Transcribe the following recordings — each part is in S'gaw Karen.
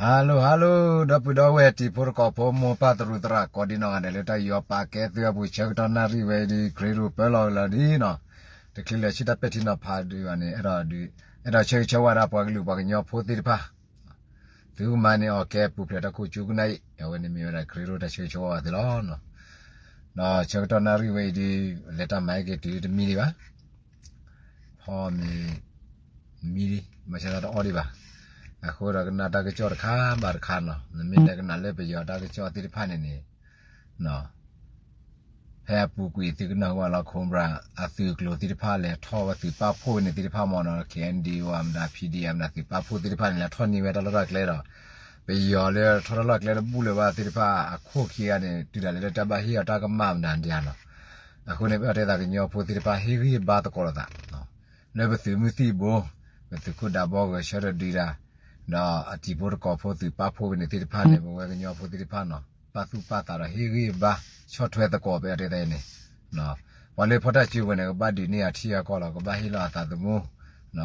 Hello hello ဒီပုၢ်ဒီဝဲၢ်တံၤဖိသကိးဖိ မိၢ်ပၢ်သရူးသရၣ် ကိးဒံနီၢ်ဂၤဒဲးလၢတၢ်ယူးယီၣ်ပာ်ကဲသုအပူၤ ဆၢကတီၢ်နၣ်ရံၣ်ဝဲအံၤဒီး ခရံာ်ရူၢ်ပၢလီၤကလီၤဒ်နီၤ, တချုးလၢဆံတၢ်ပဲာ်ထံနီၤဖးဒံးဘၣ်န့ၣ် အဲၣ်ဒိးဆၢဂ့ၤဆၢဝါဒၣ်ပှၤကလုာ်ပှၤကညီဖိသ့ၣ်တဖၣ် သုကမၤန့ၢ်အီၣ်ကဲပူၤဖျဲးတၢ်ခိၣ်ကၠူကနၣ်အံၤ အဝဲန့ၣ်မ့ၢ်ဝဲဒၣ်ခရံာ်ရူၢ်တၢ်ဆၢဂ့ၤဆၢဝါဘၣ်သုလီၤ. ဒီးဆၢကတီၢ်နၣ်ရံၣ်ဝဲအံၤဒီး လဲၤတၢ်မၤဟဲက့ၤတုၤတမံဒံးဘၣ် ဖီမ့ၤ မံဒံး ဘၣ်ဆၣ်သးတအီၣ်ဒံးဘၣ်. အဃိဒီးကနၣ်တၢ်ကစီၣ်တခါဘၣ်တခါနီၤ, နမ့ၢ်လဲၤကနၣ်လၢပယီၤတၢ်ကစီၣ်သ့ၣ်တဖၣ်န့ၣ်န့ၣ် ဖဲအပူၤကွံာ်သုကနၢ်ဟူဘၣ်လီၤ Cobra အသုးကျိၤသ့ၣ်တဖၣ်လဲၤထီၣ်ဝဲသုးပာ်ဖှိၣ်န့ၣ်သ့ၣ်တဖၣ်မ့ၢ်နီၤ, KNDO မတၤ PDF မတၤသုးပာ်ဖှိၣ်သ့ၣ်တဖၣ်န့ၣ် လဲၤထီၣ်န့ၢ်ဝဲတၢ်လီၢ်တၢ်ကျဲဒီး ပယီၤလၢထီၣ်တၢ်လီၢ်ကျဲတဘူၣ်လၢၤဘၣ်သ့ၣ်တဖၣ်အခိၣ်ခံဂၤန့ၣ် တုၤဒၣ်လဲာ်လၢတၢ်ဘၣ်ဟ့ၣ်အီၤတၢ်ကမၣ်မတၤဒံးဧါနီၤ. အဃိန့ၣ် ပအဲၣ်ဒိးတဲသးကညီဖိသ့ၣ်တဖၣ် ဟ့ၣ်ဂံၢ်ဘါသကိးလိာ်သး လၢပသုးမုၢ်သံၣ်ဘိ ပသုးခိၣ်ဒးဘီဂဲၤဆၢထၢၣ်ဒုးတၢ် ဒီးအတံၤဖိသကိးဖိသုးပာ်ဖှိၣ်ဝဲန့ၣ်သ့ၣ်တဖၣ်န့ၣ် ပဝဲကညီဖိသ့ၣ်တဖၣ်နီၤ ပာ်သူၣ်ပာ်သးဒီးဟ့ၣ်ဂံၢ်ဘါဆီၣ်ထွဲသကိး ပအဲၣ်ဒိးတဲသးန့ၣ် ပှၤလၢဖီၣ်တၢ်စုကဝဲၤန့ၣ် ကဘၣ်ဒုးန့ၢ်အထံအကီၢ်လီၤ, ကဘၣ်ဟ့ၣ်လီၤအသးသမူ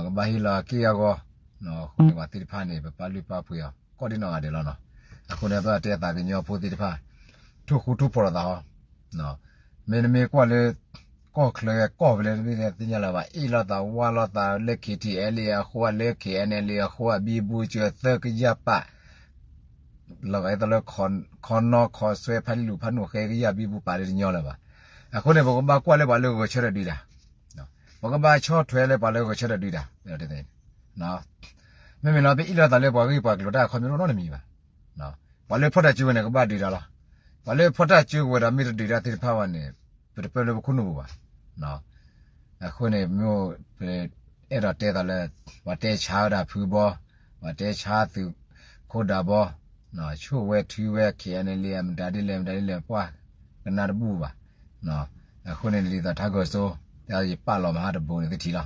ကဘၣ်ဟ့ၣ်လီၤအက့ၢ်အဂီၤ ဃိန့ၣ်ပှၤသ့ၣ်တဖၣ်န့ၣ် ပပာ်လုၢ်ပာ်ပှ့ၤအီၤ ကိးဒံနီၢ်ဂၤဒဲးလီၤနီၤ. အဃိန့ၣ် ပအဲၣ်ဒိးတဲသးကညီဖိသ့ၣ်တဖၣ် ထူၣ်ဃူထူၣ်ဖိးလိာ်သးဟီ မ့တမ့ၢ်ကွၢ်လၢ ကီၢ်ချၢကီၢ်ဖဲလဲၣ်တမ့ၢ်သ့ၣ်ညါလၢၤဘၣ် အ့ၣ်လိာ်သးဝါလိာ်သးလၢ KTLA အဃိ လၢ KNLA အဃိ ဘံဘူစၢၤသၢကယၢ်ပာ် လီၤဂာ်ဒ်သိးလၢ ခီနီၣ်ခီဆွဲဖးလံာ်လူၤဖးနိၣ်ဃဲကယၢ်ဘံဘူပာ်လၢတညီလၢၤဘၣ်. အဃိန့ၣ် ပကဘၣ်ကွၢ်လၢပှၤလၢဂဲၤဆၢထၢၣ်ဒုးတၢ်, ပကဘၣ်ဆီၣ်ထွဲလၢပှၤလၢဂဲၤဆၢထၢၣ်ဒုးတၢ် မ့မ့ၢ်နီၤ ပအ့ၣ်လိာ်သးလၢပှၤဂ့ၢ်ပှၤကျိၤတၢ်အခီပညီတအိၣ်နီတမံၤဘၣ်. ပှၤလၢဖီၣ်တၢ်စုကဝဲၤန့ၣ် ကဘၣ်ဒုးတၢ်လီၤ. ပှၤလၢဖီၣ်တၢ်စုကဝဲၤဒီးမ့ၢ်တဒုးတၢ်သ့ၣ်တဖၣ်ဘၣ်န့ၣ် ပတပၢၢ်လၢပခိၣ်နူာ်ပူၤဘၣ်. အဃိန့ၣ် မ့ၢ် ပအဲၣ်ဒိးတဲသးလၢ ပှၤတဲဆါဝဲဒၣ်ဖုဘီ, ပှၤတဲဆါသုးခိၣ်ဒးဘီ, ဆိၣ်ဝဲထုဝဲ KNLA မတၤဒ်လဲၣ်မတၤဒ်လဲၣ် ပှၤကနၣ်တဘူၣ်ဘၣ်. အဃိန့ၣ် ဒ်သိးထါဂဲၤစိ ယပာ်လီၤမဟါတဘိန့ၣ်သထံၣ်လီၤ.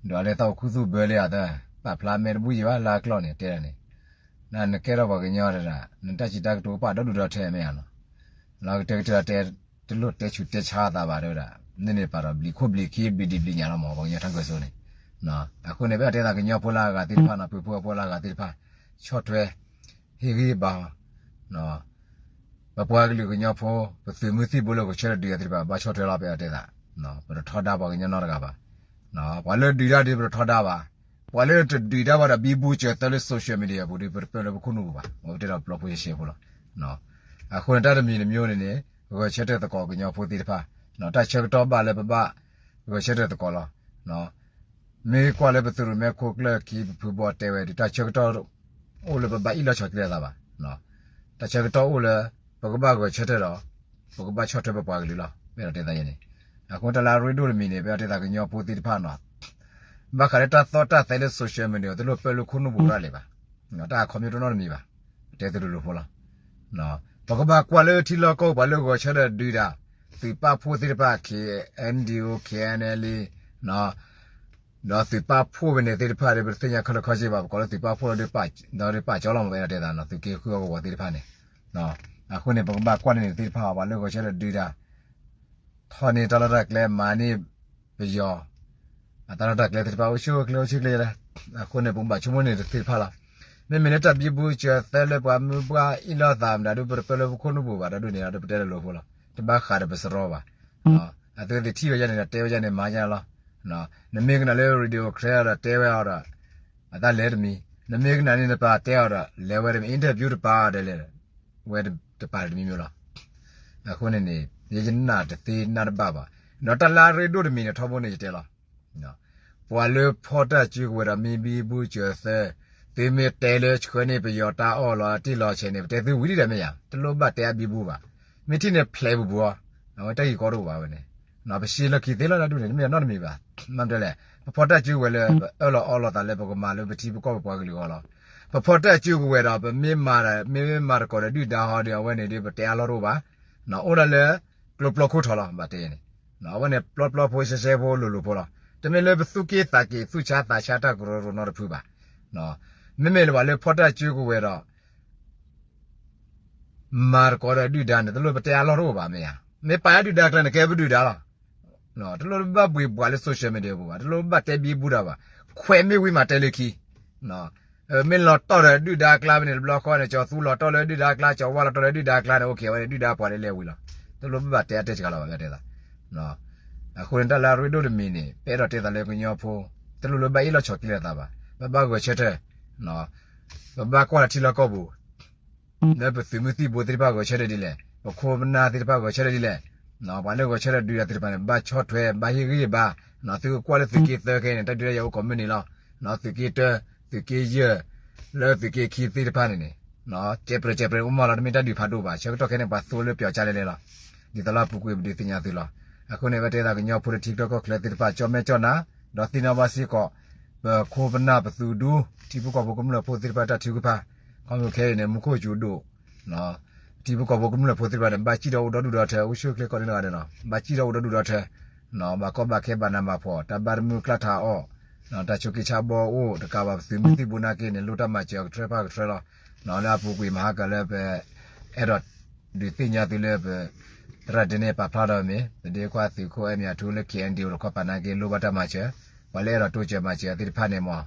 ဒီးလၢသးအိၣ်ခူသူၣ်ဘၢလံအသး ပာ်ဖျါမဲာ်တဘူၣ်ယံၤဘၣ်လၢအကျီၢ်န့ၣ် တဲဒၣ်န့ၣ် နကဲထီၣ်ပှၤကညီတဒၣ် နတၢ်စံးတၢ်ကတိၤပာ်ဒီဒူၣ်ဒီထၢမ့ၢ်ဧါနီၤ. လၢကတဲာ်ကတီၤတဲ တလိၣ်တဲဆူးတဲဆါအသးဘၣ်တဲဝဲဒၣ် န့ၣ်န့ၣ်ပာ်ဒီးဘျံးခိၣ်ဘျံးခံဘျံးဒံးဘျံးညၣ်လီၤမး ပှၤကညီထါဂဲၤစိန့ၣ်. အဃိန့ၣ် ပအဲၣ်ဒိးတဲသးကညီဖိလၢအဂၤသ့ၣ်တဖၣ်နီၤ ပုၢ်ဖိဝဲၢ်ဖိလၢအဂၤသ့ၣ်တဖၣ် ဆီၣ်ထွဲ ဟ့ၣ်ဂံၢ်ဘါ ပပှၤကလုာ်ကညီဖိ ပသုးမုၢ်သံၣ်ဘိလၢဂဲၤဆၢထၢၣ်ဒုးအီၤသ့ၣ်တဖၣ် ဘၣ်ဆီၣ်ထွဲလီၤ ပအဲၣ်ဒိးတဲသး. ပတထီဒါပှၤကညီနီတဂၤဘၣ်. ပှၤလၢဒုးတၢ်ဒီး ပတထီဒါဘၣ်. ပှၤလၢတဒုးတၢ်ဘၣ်ဒီး ဘံဘူစၢၤသၢလၢ social media အပူၤဒီး ပတပၢၢ်လၢပခိၣ်နူာ်ပူၤဘၣ်. ပတဲဒီးပျီဖိယဲၢ်ဆဲးဖိလီၤ. အဃိန့ၣ် တၢ်တမံၤတမံၤန့ၣ်န့ၣ် ဂဲၤဆၢထၢၣ်သကိးကညီဖိသ့ၣ်တဖၣ်, တၢ်ဆၢကတီၢ်ဘၣ်လၢပဘၣ်ဂဲၤဆၢထၢၣ်သကိးလီၤ. မ့ၢ်ကွၢ်လၢပသုးရိၣ်မဲခိၣ်ကျၢၢ်ခံ ပဖုဘီတဲဝဲဒီး တၢ်ဆၢကတီၢ်အိၣ်လၢပဘၣ်အ့ၣ်လိာ်ဆိးက့လိာ်သးဘၣ်. တၢ်ဆၢကတီၢ်အိၣ်လၢ ပကဘၣ်ဂဲၤဆၢထၢၣ်ဒီး ပကဘၣ်ဆီၣ်ထွဲပပှၤကလုာ်လီၤ. ပအဲၣ်ဒိးတဲသးယဲန့ၣ်. အဃိတၢ်လၢအရ့ဒိၣ်တမံၤန့ၣ် ပအဲၣ်ဒိးတဲသးကညီဖိသ့ၣ်တဖၣ်နီၤ ဘၣ်ဃးလၢတၢ်သီၣ်တၢ်သဲလၢ social media တလိၣ်ပၢၢ်လၢခိၣ်နူာ်ပူၤဒၣ်လဲာ်ဘၣ်. တၢ်အခီပညီတအိၣ်နီတမံၤဘၣ်. ပတဲသုလိၤလိၤဖိလီၤ. ပကဘၣ်ကွၢ်လၢထံလီၢ်ကီၢ်ပူၤ ပှၤလၢဂဲၤဆၢထၢၣ်ဒုးတၢ် သုးပာ်ဖှိၣ်သ့ၣ်တဖၣ် KNDO KNLA ဒီးသုးပာ်ဖှိၣ်ဝဲန့ၣ်သ့ၣ်တဖၣ်ဒီး ပတသ့ၣ်ညါခဲလၢာ်ခဲဆ့ဘၣ် ပကိးလၢသုးပာ်ဖှိၣ်ဒီးပာ်ကၠီလီၤမး ပအဲၣ်ဒိးတဲသးနီၤ သုးက့ဃုအကဝီၤသ့ၣ်တဖၣ်န့ၣ်. အဃိန့ၣ် ပကဘၣ်ကွၢ်န့ၢ်န့ၣ်သ့ၣ်တဖၣ် ပှၤလၢဂဲၤဆၢထၢၣ်ဒုးတၢ် ထီၣ်န့ၢ်တၢ်လီၢ်တၢ်ကျဲ မၤန့ၢ်ပယီၤ အတၢ်လီၢ်တၢ်ကျဲသ့ၣ်တဖၣ် အိၣ်ဆူၣ်အိၣ်ချ့အိၣ်ဆူၣ်ချ့လီၤ. အဃိန့ၣ် ပကဘၣ်ဆိကမိၣ်န့ၢ်တသ့ၣ်တဖၣ်လီၤ. မ့မ့ၢ်လၢတၢ်ဘံဘူစၢၤသၢလၢပှၤမုၢ်ပှၢ်အ့ၣ်လိာ်သးမတၤဒုး ပတပၢၢ်လၢပခိၣ်နူာ်ပူၤဘၣ် တၢ်ဒုးန့ၣ်ဒီး ပတဲလိၤလိၤဖိလီၤ. တဘၣ်ဃးဒီးပစရီဘၣ်. အသုသ့ၣ်ထံၣ်ဝဲဒၣ်န့ၣ်ဒီး တဲဝဲဒၣ်န့ၣ် မၤဒ်န့ၣ်လီၤ. နမ့ၢ်ကနၣ်လၢ Radio Karen ဒီးတဲဝဲအီၤဒီး အတၢ်လဲၤတမံၤ, နမ့ၢ်ကနၣ်န့ၣ်နပာ်တဲအီၤဒီး လဲၤဝဲတမံၤ interview တပာ်အီၤဒီးလဲၤ ဝဲတပာ်တမံၤမ့ၢ်လီၤ. အဃိန့ၣ်န့ၣ် ယယနာ်တသ့နာ်တဘၣ်ဘၣ်. ဒီးတၢ်လၢအရ့ဒိၣ်တမံၤန့ၣ် ထီဘိန့ၣ်ယတဲလီၤ. ပှၤလၢဖီၣ်တၢ်စုကဝဲၤဒီးမ့ၢ်ဘံဘူစၢၤသၢ, သုမ့ၢ်တဲလၢဆှၢန့ၢ်ပယီၤတၢ်အီၣ်လီၤတံၢ်လီၤဆဲးန့ၣ် ပတဲသုဝံၤဒံးဒီးမ့ၢ်ယၤ, တလိၣ်ဘၣ်တဲအဘံဘူဘၣ်. မ့ၢ်ထံၣ်န့ၣ်ဖျဲးပူၤပူၤအီၤ, အဝဲတၢ်ဂ့ၢ်ကီတအိၣ်ဘၣ်ဝဲန့ၣ်. ပရှဲလီၤခံသ့လီၤ တၢ်ဒုးန့ၣ် တမ့ၢ်နီတမံၤဘၣ်. မ့ၢ်တဲလဲၣ် ပဖီၣ်တၢ်စုကဝဲၤလၢ ပအၢၣ်လီၤအီလီၤသးလၢပကမၤလၢပထံပကီၢ်ပပှၤကလုာ်အဂီၢ်လီၤ. ပဖီၣ်တၢ်စုကဝဲၤဒီး ပမ့ၢ်မၤ မ့မ့ၢ်မၤသကိးဒီးဒုၣ်ဒါဟီဒီး အဝဲန့ၣ်ဒီး ပတဲအလီၢ်တအိၣ်ဘၣ်. အိၣ်ဒၣ်လၢ ကျိပျီခိၣ်ထီလီၤ ဘၣ်တဲန့ၣ်. အဝဲန့ၣ်ပျီပျီဖိရှဲရှဲဖိလိၤလိၤဖိလီၤ. တမ့ၢ်လၢပသူၣ်က့သးက့ၤသူၣ်ဆါသးဆါတၢ်ကရၢကရိနီတဖုဘၣ်. မ့မ့ၢ်လၢပှၤလၢဖီၣ်တၢ်စုကဝဲၤဒီး မၤသကိးဒီးဒုၣ်ဒါန့ၣ် တလိၣ်ပတဲအလီၢ်တအိၣ်ဘၣ်မ့ၢ်ဧါ. မ့ၢ်ပာ်ဒုၣ်ဒါကျဲန့ၣ် ကဲပဒုၣ်ဒါလီၤ. တလိၣ်ဘၣ်ဘှံးဘှးလၢ social media ပူၤဘၣ်, တလိၣ်ဘၣ်တဲဘံဘူတၢ်ဘၣ်. ခွဲးမ့ၢ်ဝံၤမးတဲလၢခံ. မ့ၢ်လီၤတီၢ်ဒီးဒုၣ်ဒါအကျါဖဲန့ၣ် တဘျီဃီန့ၣ် ကၠီၤသူလီၤတီၢ်လၢဒုၣ်ဒါအကျါ, ကၠီၤဝါလီၤတီၢ်လၢဒုၣ်ဒါအကျါန့ၣ် အိၣ်ခ့ အဝဲန့ၣ် ဒုၣ်ဒါပှၤလၢလဲၤဝံၤလီၤ. တလိၣ်ဘၣ်တဲအါတဲစှၤလီၤဘၣ် ဘၣ်တဲသး. အဃိန့ၣ် တၢ်လၢအရ့ဒိၣ်တမံၤန့ၣ် ပအဲၣ်ဒိးတဲသးလၢကညီဖိ တလိၣ်လၢဘၣ်အ့ၣ်လိာ်ဆိးက့လိာ်သးဘၣ်. ပဘၣ်ဂဲၤဆၢထၢၣ်, ပဘၣ်ကွၢ်လီၤထံလီၢ်ကီၢ်ပူၤ လၢပသုးမုၢ်သံၣ်ဘိသ့ၣ်တဖၣ်ဂဲၤဆၢထၢၣ်ဒ်လဲၣ်, ပခိၣ်ပနၢ်သ့ၣ်တဖၣ်ဂဲၤဆၢထၢၣ်ဒ်လဲၣ်, ပှၤလၢဂဲၤဆၢထၢၣ်ဒုးတၢ်သ့ၣ်တဖၣ်န့ၣ် ဘၣ်ဆီၣ်ထွဲ ဘၣ်ဟ့ၣ်ဂံၢ်ဘါ, သုကကွၢ်လၢသုးက့သၢခဲအံၤန့ၣ် တၢ်ဒုးတၢ်ယၤအိၣ်ကိးမုၢ်နံၤလီၤ. သုးက့တၢ, သုးက့ယဲၢ်, လၢသုးက့ခံသ့ၣ်တဖၣ်န့ၣ်န့ၣ် ကဲးပြဲးကဲးပြဲးအိၣ်မးလီၤ. တမ့ၢ်တၢ်ဒုးဖးဒိၣ်ဘၣ်, ဆၢကတီၢ်ခဲအံၤန့ၣ် ပှၤသိလၢပျီၤကၠါလဲလဲလီၤ. ဒ်သိးလၢအပူၤကွံာ်ပဒုးသ့ၣ်ညါသုလီၤ. အဃိန့ၣ် ပတဲသးကညီဖိလၢထံချၢကီၢ်ချၢသ့ၣ်တဖၣ် ကၠီၣ်မဲာ်ကၠီၣ်နါ, ဒီးသ့ၣ်နီၣ်ဘၣ်စ့ၢ်ကီး ပခိၣ်ပနၢ်ပသုးဒူ ထံဖိကီၢ်ဖိကမျၢၢ်ဖိသ့ၣ်တဖၣ်တၢ်ထုကဖၣ်, ခီဖျိခဲအံၤန့ၣ် မူခိၣ်စူၤဒိၣ် ထံဖိကီၢ်ဖိကမျၢၢ်ဖိသ့ၣ်တဖၣ်န့ၣ် ဘၣ်စံၣ်ဒီးအိၣ်ဒီဒူၣ်ဒီထၢ အိၣ်ဆူၣ်အိၣ်ချ့ကိးဒ်နီၢ်ဂၤဒဲးလီၤ. ဘၣ်စံၣ်ဒီးအိၣ်ဒီဒူၣ်ဒီထၢ, ဘၣ်ကီဘၣ်ခဲဘၣ်နးဘၣ်ဖှီၣ် တၢ်ဘၣ်တမုၢ်ကျၢ်ထးအီၣ်, တၢ်ဆိးက့ဆါဘီအိၣ် တကးဘၣ်ပသုးမုၢ်သံၣ်ဘိနာ်က့န့ၣ် လိၣ်တၢ်မၤစၢၤအကထြၢဖၣ်ကထြၢလီၤ. လၢအပူၤကွံာ်မဟါကလၢပ အဲၣ်ဒိးဒုးသ့ၣ်ညါသုလၢပ သရၣ်ဒ့န့ၣ် ပာ်ဖျါထီၣ်မ့ၢ် ပဒ့ခွါသုးခိၣ်အဲၣ်မံၤအထူလၢ ခ့ၣ်အဲၣ်ဒံၣ်အိၣ်တခီပၤနာ်က့ လိၣ်ဘၣ်တၢ်မၤစၢၤ, ပှၤလၢအဲၣ်ဒိးတိစၢၤမၤစၢၤသ့ၣ်တဖၣ်န့ၣ်မ့ၢ်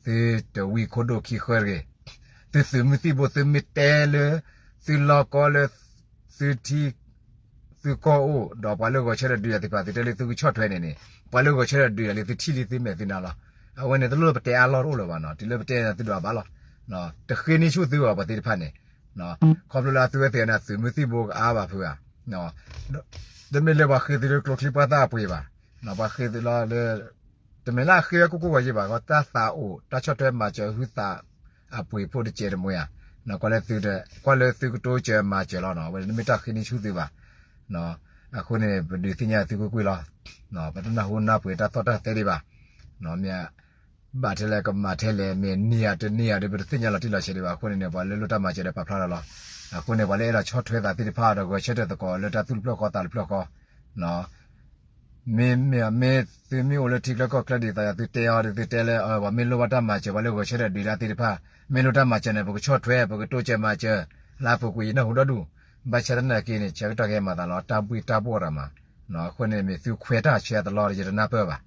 သုတဝံခိၣ်ဒိၣ်ခံဃၢတဂ့ၤ. သုသုးမုၢ်သံၣ်ဘိ သုမ့ၢ်တဲလၢ သုလီၢ်ကီလၢ သုထံ သုကီၢ်အိၣ် ဒီးပှၤလၢဂဲၤဆၢထၢၣ်ဒုးတၢ်သ့ၣ်တဖၣ် သုတဲလၢသုကဆီၣ်ထွဲန့ၣ်န့ၣ် ပှၤလၢဂဲၤဆၢထၢၣ်ဒုးတၢ်လၢသုထံၣ်လံသုမဲာ်သုနါလီၤ. အဝဲန့ၣ် တလိၣ်ပတဲအါလီၢ်တအိၣ်လၢၤဘၣ်နီၤ, တုၤလၢပတဲသုဒွးဘၣ်လီၤ. တဃ့န့ၢ်ဆူၣ်သုဘၣ်ပှၤသ့ၣ်တဖၣ်န့ၣ်, ခီဖျိလၢအသုဝဲသ့ၣ်န့ၣ် သုးမုၢ်သံၣ်ဘိကအါဘၣ်ဖုဂၤ, တမ့ၢ်လၢပှၤဃ့သုလၢကျိချံပှၢ်သၣ်အပှ့ၤဘၣ်, ပှၤဃ့သုလီၤလၢ တမ့ၢ်လၢအဃ့ဝဲကိၢ်ကိၢ်ဂီၤဂီၤဘၣ်, တၢ်သးအိၣ် တၢ်ဆီၣ်ထွဲမၤစၢၤဟုသးအပှ့ၤဖိတစဲးတမှဲၤဧါ, ကွၢ်လၢသု ကွၢ်လၢသုကတိစၢၤမၤစၢၤလီၤ, အဝဲန့ၣ်တမ့ၢ်တၢ်ဃ့န့ၢ်ဆူၣ်သုဘၣ်. အဃိန့ၣ် ပဒုးသ့ၣ်ညါသုကွ့ၢ်ကွ့ၢ်လီၤ. ပတနၢ်ဟူနၢ်ပှ့ၤတၢ်သီၣ်တၢ်သဲဒံးဘၣ်. မ့ၢ်ဘၣ်ထဲလဲၣ်ကမၤထဲလဲၣ် မ့ၢ်န့ၢ်ဧါတန့ၢ်ဧါဒီး ပတသ့ၣ်ညါလီၤတံၢ်လီၤဆဲးဒံးဘၣ်. အဃိန့ၣ်န့ၣ် ပှၤလၢလိၣ်တၢ်မၤစၢၤဒီးပာ်ဖျါထီၣ်လီၤ. အဃိန့ၣ် ပှၤလၢအဲၣ်ဒိးဆီၣ်ထွဲသးသ့ၣ်တဖၣ်ဒီး ဂဲၤဆၢထၢၣ်သကိးလၢတၢ်သူၣ်တဖျၢၣ်ဃီသးတဖျၢၣ်ဃီ မ့မ့ၢ်သုမ့ၢ်အိၣ်လၢထံချၢကီၢ်ချၢဒ်သိးယသုတဲအီၤဒီးသုတဲလၢ ပှၤမ့ၢ်လိၣ်ဘၣ်တၢ်မၤစၢၤ ပှၤလၢဂဲၤဆၢထၢၣ်ဒုးတၢ်သ့ၣ်တဖၣ် မ့ၢ်လိၣ်တၢ်မၤစၢၤန့ၣ် ပကဆီၣ်ထွဲ ပကတိစၢၤမၤစၢၤ လၢအပူၤကွံာ်ယနၢ်ဟူဒီဒူၣ် ဘၣ်ဆၣ်သနာ်က့န့ၣ် ဆၢကတီၢ်ခဲအံၤမၤသးလီၤ တၢ်ဘှ့ၣ်တၢ်ဘှီၣ်တၢ်မၤ အဃိန့ၣ်မ့ၢ်သုခွဲးတၢ်ဆၢအသလီဒီး ယတနၢ်ပၢၢ်ဘၣ်.